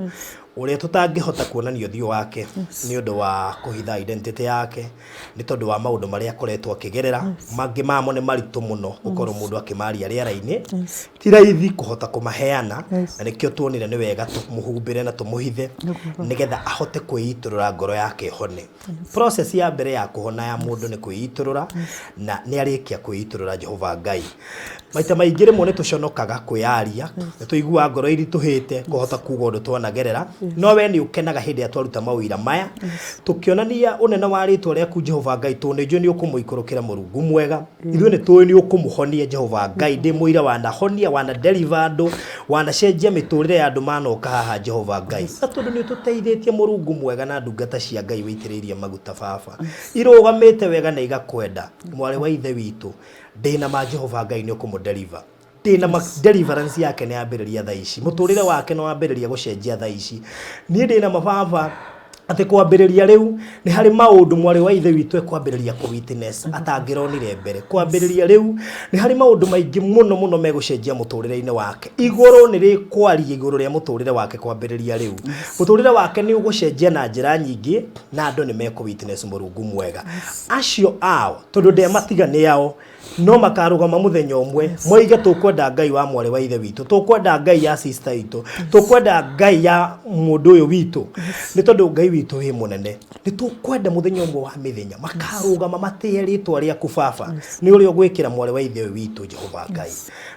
[SPEAKER 2] ũrĩa tũtangĩhota kuonania ũthiũ wake nĩ ũndũ wa kũhitha identity yake, nĩ tondũ wa maũndũ marĩa akoretwo akĩgerera. Mangĩ mamo nĩ maritũ mũno gũkorwo mũndũ akĩmaria rĩera-inĩ, ti raithi kũhota kũmaheana, na nĩkĩo tuonire nĩ wega tũmũhumbĩre na tũmũhithe nĩgetha ahote kwĩitũrũra, ngoro yake ĩhone. Process ya mbere ya kũhona ya mũndũ nĩ kwĩitũrũra, na nĩ arĩkia kwĩitũrũra. Jehova Ngai, maita maingĩ rĩmwe nĩ tũconokaga kwĩyaria, nĩ tũiguaga ngoro iritũhĩte kũhota kuga ũndũ twanagerera, no we nĩ ũkenaga hĩndĩ ĩrĩa twaruta mawĩra maya tũkĩonania ũnene wa rĩtwa rĩaku, Jehova Ngai, tondũ nĩ njũĩ nĩ ũkũmũikũrũkĩra, Mũrungu mwega. Ithuĩ nĩ tũĩ nĩ ũkũmũhonia, Jehova Ngai. Ndĩ mũira wanahonia, wana deliver andũ, wanacenjia mĩtũrĩre ya andũ manoka haha, Jehova Ngai, na tondũ nĩ ũtũteithĩtie, Mũrungu mwega, na ndungata cia Ngai wĩitĩrĩirie maguta, baba, irũgamĩte wega na igakwenda. Mwarĩ wa ithe witũ, ndĩna ma, Jehova Ngai, nĩ ũkũmũdeliver. Ndĩna ma deliverance yake nĩ yambĩrĩria thaa ici, mũtũrĩre wake nĩ wambĩrĩria gũcenjia thaa ici. Niĩ ndĩna mababa atĩ kwambĩrĩria rĩu nĩ harĩ maũndũ mwarĩ wa ithe witũ ekwambĩrĩria kũ witness atangĩronire mbere. Kwambĩrĩria rĩu nĩ harĩ maũndũ maingĩ mũno mũno megũcenjia mũtũrĩre-inĩ wake. Igũrũ nĩ rĩkwaria igũrũ rĩa mũtũrĩre wake. Kwambĩrĩria rĩu mũtũrĩre wake nĩ ũgũcenjia na njĩra nyingĩ, na andũ nĩ mekũ witness, Mũrungu mwega. Acio ao, tondũ ndematiga nĩ ao, no makarũgama mũthenya ũmwe moige, "Tũkwenda Ngai wa mwarĩ wa ithe witũ, tũkwenda Ngai ya sister itũ, tũkwenda Ngai ya mũndũ ũyũ witũ, nĩ tondũ Ngai witũ wĩ mũnene." Nĩ tũkwenda mũthenya ũmwe wa mĩthenya makarũgama matĩe rĩtwa rĩaku, baba, nĩ ũrĩa ũgwĩkĩra mwarĩ wa ithe ũyũ witũ, Jehova Ngai.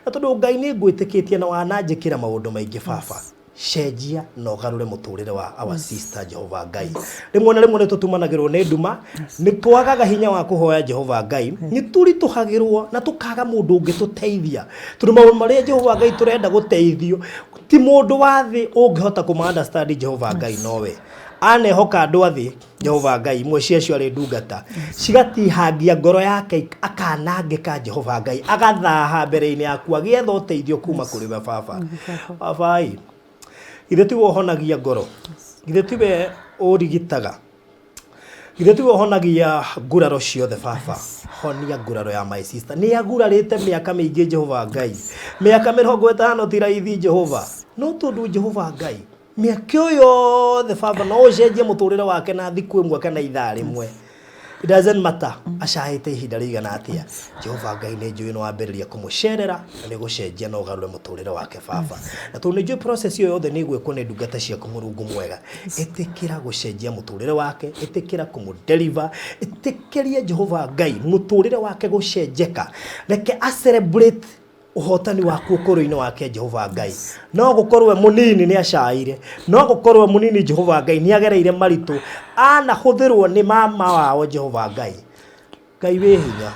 [SPEAKER 2] Na tondũ Ngai nĩ ngwĩtĩkĩtie na wananjĩkĩra maũndũ maingĩ, baba, cenjia na ũgarũre mũtũrĩre wa our sister, Jehova Ngai. Rĩmwe na rĩmwe nĩ tũtumanagĩrwo nĩ nduma, nĩ twagaga hinya wa kũhoya, Jehova Ngai, nĩ tũritũhagĩrwo na tũkaga mũndũ ũngĩtũteithia, tondũ maũndũ marĩa, Jehova Ngai, tũrenda gũteithio ti mũndũ wa thĩ ũngĩhota kũma understand, Jehova Ngai, nowe anehoka andũ a thĩ, Jehova Ngai, imwe ciacio arĩ ndungata cigatihangia ngoro yake, akanangĩka, Jehova Ngai, agathaha mbere-inĩ yaku agĩetha ũteithio kuma kũrĩ we, baba. Baba-ĩ, githĩ tiwe ũhonagia ngoro? Githĩ tiwe ũrigitaga? Githĩ tiwe ũhonagia nguraro ciothe? Baba, honia nguraro ya my sister. Nĩ agurarĩte mĩaka mĩingĩ, Jehova Ngai. Mĩaka 50 ti raithi, Jehova, no tondũ, Jehova Ngai, mĩaka ĩyo yothe, baba, no ũcenjie mũtũrĩre wake na thikũ ĩmwe kana ithaa rĩmwe. It doesn't matter acahĩte ihinda rĩigana atĩa. Jehova Ngai, nĩ njũĩ nĩ wambĩrĩria kũmũcerera na nĩ gũcenjia na ũgarũre mũtũrĩre wake, baba. Na tondũ nĩ njũĩ process ĩyo yothe nĩ ĩgwĩkwo nĩ ndungata ciaku, Mũrungu mwega, ĩtĩkĩra gũcenjia mũtũrĩre wake, ĩtĩkĩra kũmũdeliver, ĩtĩkĩria, Jehova Ngai, mũtũrĩre wake gũcenjeka. Reke a celebrate ũhotani waku ũkũrũ-inĩ wake, Jehova Ngai. No gũkorwo e mũnini nĩ acaire, no gũkorwo e mũnini, Jehova Ngai, nĩ agereire maritũ, anahũthĩrwo nĩ mama wao. Jehova Ngai, Ngai wĩ hinya,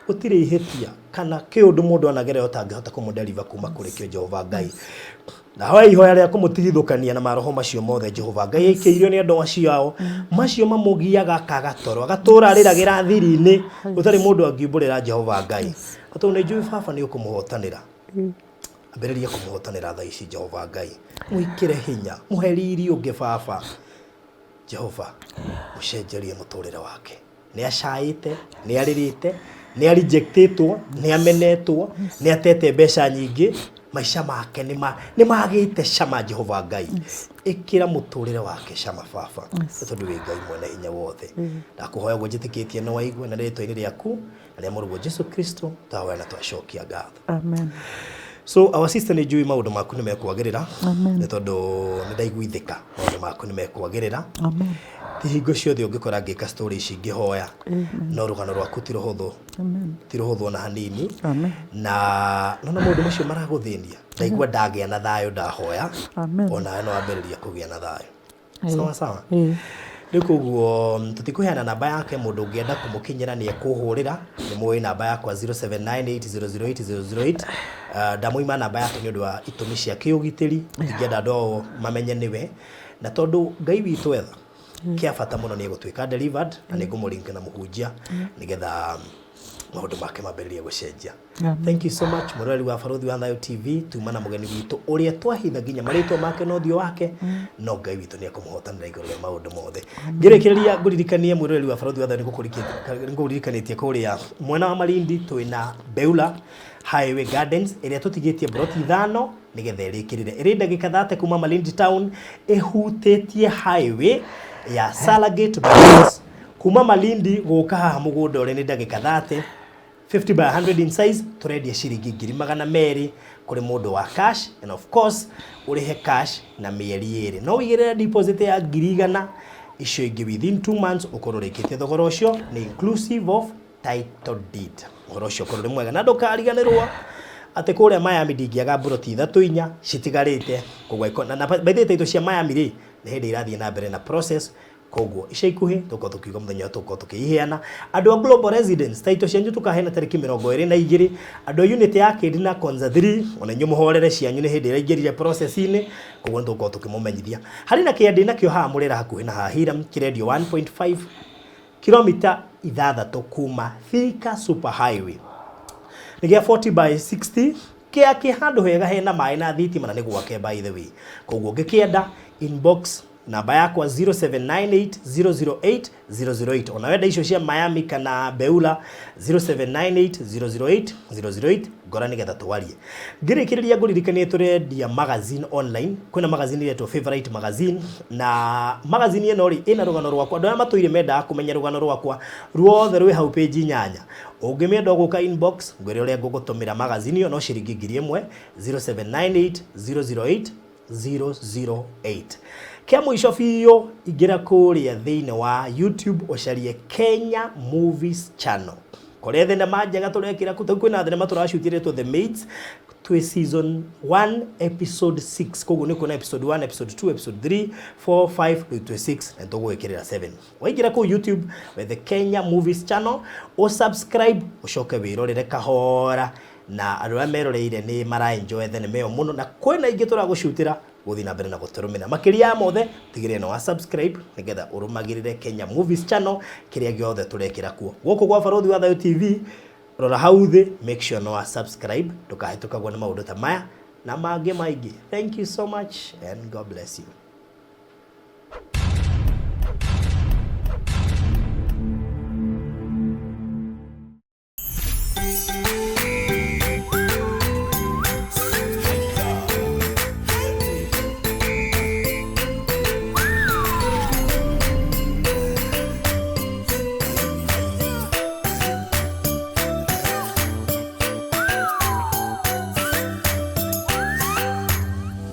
[SPEAKER 2] gũtirĩ ihĩtia kana kĩũndũ mũndũ anagerera ũtangĩhota kũmũdeliver kuma kũrĩ kĩo, Jehova Ngai. Ndahoya ihoya rĩa kũmũtigithũkania na maroho macio mothe Jehova Ngai aikĩirio nĩ andũ acio ao macio mamũgiaga akaga toro agatũra arĩragĩra thiri-inĩ gũtarĩ mũndũ angiumbũrĩra Jehova Ngai. Na tondũ nĩ njũĩ baba nĩ ũkũmũhotanĩra, ambĩrĩria kũmũhotanĩra thaa ici Jehova Ngai, mwĩkĩre hinya, mũhe riri ũngĩ baba. Jehova mũcenjerie mũtũrĩre wake. Nĩ acaĩte, nĩ arĩrĩte, nĩ arejectĩtwo, nĩ amenetwo, nĩ atete mbeca nyingĩ, maica make nĩ magĩte cama Jehova Ngai. Ĩkĩra mũtũrĩre wake cama baba, nĩ tondũ wĩ Ngai mwene hinya wothe. Ndakũhoya ũguo njĩtĩkĩtie nĩ waigua na rĩtwa-inĩ rĩaku na rĩa mũrũguo Jesu Kristo twahoya na twacokia ngatho.
[SPEAKER 1] Amen.
[SPEAKER 2] So our sister nĩ njũĩ maũndũ maku nĩ mekwagĩrĩra.
[SPEAKER 1] Amen.
[SPEAKER 2] Nĩ tondũ nĩ ndaiguithĩka maũndũ maku nĩ mekwagĩrĩra.
[SPEAKER 1] Amen.
[SPEAKER 2] Ti hingo ciothe ũngĩkora ngĩka story ici ngĩhoya. No rũgano rwaku ti rũhũthũ.
[SPEAKER 1] Amen.
[SPEAKER 2] Ti rũhũthũ ona hanini.
[SPEAKER 1] Amen.
[SPEAKER 2] Na nona maũndũ macio maragũthĩnia. Ndaigua ndagĩa na thayũ ndahoya.
[SPEAKER 1] Amen.
[SPEAKER 2] Onawe no wambĩrĩria kũgĩa na thayũ. Sawa sawa.
[SPEAKER 1] Ĩĩ.
[SPEAKER 2] Rĩu koguo tũtikũheana namba yake, mũndũ ũngĩenda kũmũkinyĩra nĩ ekũhũrĩra, nĩ mũĩ namba yakwa 0798008008. Ndamũima namba yake nĩ ũndũ wa itũmi cia kĩũgitĩri, ndingĩenda andũ ao mamenye nĩwe, na tondũ Ngai witũ etha kĩa bata mũno nĩ egũtuĩka delivered, na nĩ ngũmũringa na mũhunjia nĩgetha maũndũ make mambĩrĩrie gũcenjia.
[SPEAKER 1] Amen.
[SPEAKER 2] Thank you so much mũroreri wa Barũthi wa Thayũ TV, tuma na mũgeni witũ ũrĩa twahitha nginya marĩtwa make na ũthiũ wake, no Ngai witũ nĩ ekũmũhotanĩra igũrũ rĩa maũndũ mothe. Ngĩrĩkĩrĩria ngũririkanie mwĩroreri wa Barũthi wa Thayũ, nĩngũririkanĩtie kũrĩa mwena wa Malindi twĩna Beula Highway Gardens ĩrĩa tũtigĩtie broti 5 nĩgetha ĩrĩkĩrĩre. Ĩrĩ ndagĩka 30 kuma Malindi town, ĩhutĩtie highway ya Salagate Bypass. Kuma Malindi gũka haha mũgũnda ũrĩa nĩ ndagĩka 30, 50 by 100 in size, tũrendia ciringi 200,000 kũrĩ mũndũ wa cash, and of course ũrĩhe cash na mĩeri 2, no ũigĩrĩre deposit ya 100,000, icio ingĩ within 2 months ũkorwo ũrĩkĩtie. Thogora ũcio nĩ inclusive of title deed. Ũhoro ũcio ũkorwo ũrĩ mwega, na ndũkariganĩrwo atĩ kũrĩa Miami ndingĩaga mburoti 3 4 citigarĩte. Koguo na by the way title cia Miami rĩ, nĩ hĩndĩ irathiĩ na mbere na process, koguo ica ikuhĩ tũkorwo tũkiuga mũthenya ũrĩa tũgũkorwo tũkĩiheana. Andũ a Global Residence, title cianyu tũkaheana tarĩki 22. Andũ a unit ya Kĩndĩ na Konza 3, ona inyuĩ mũhorere, cianyu nĩ hĩndĩ ĩraingĩrire process-inĩ, koguo nĩ tũgũkorwo tũkĩmũmenyithia. Harĩ na kĩandĩ nakĩo haha Mũrĩra hakuhĩ na haha Hiram, kĩrendio 1.5 kilomita 6 kuma Thika Super Highway, nĩ gĩa 40 by 60, kĩa kĩ handũ hega hena maĩ na thitima, na nĩ gwake by the way. Koguo ũngĩkĩenda, inbox namba yakwa 0798008008. Ona wenda icio cia Miami kana Beula, 0798008008, ngora nĩgetha twarie. Ngĩrĩkĩrĩria ngũririkanie tũrendia magazine online. Kwĩna magazine ĩretwo Favorite Magazine, na magazine ĩno rĩ ĩna rũgano rwakwa. Andũ arĩa matũire mendaga kũmenya rũgano rwakwa ruothe rwĩ hau page 8. Ũngĩmĩenda ũgũka inbox ngwĩre ũrĩa ngũgũtũmĩra magazine ĩyo, no ciringi 1000, 0798 008 008. Kĩa mũico biũ, ingĩra kũrĩa thĩinĩ wa YouTube ũcarie Kenya Movies Channel, kũrĩa thenema njega tũrekĩra kũu. Kwĩna thenema tũracutĩrĩtwo The Maids, twĩ season 1 episode 6, koguo nĩ kuona episode 1, episode 2, episode 3, 4, 5, rĩu twĩ 6 na tũgwĩkĩrĩra 7. Waingĩra kũu YouTube wethe Kenya Movies Channel, ũsubscribe, ũcoke wĩrorere kahora, na andũ arĩa meroreire nĩ mara enjoy thenema ĩyo mũno, na kwĩna ingĩ tũragũcutĩra. Gũthiĩ na mbere na gũtũrũmĩra. Makĩria ya mothe, tigĩrĩra nĩ wa subscribe nĩgetha ũrũmagĩrĩre Kenya Movies Channel kĩrĩa gĩothe tũrekĩra kuo. Gũkũ gwa Barũthi wa Thayũ TV, rora hau thĩ, make sure nĩ wa subscribe, ndũkahĩtũkagwo nĩ maũndũ ta maya na mangĩ maingĩ. Thank you so much and God bless you.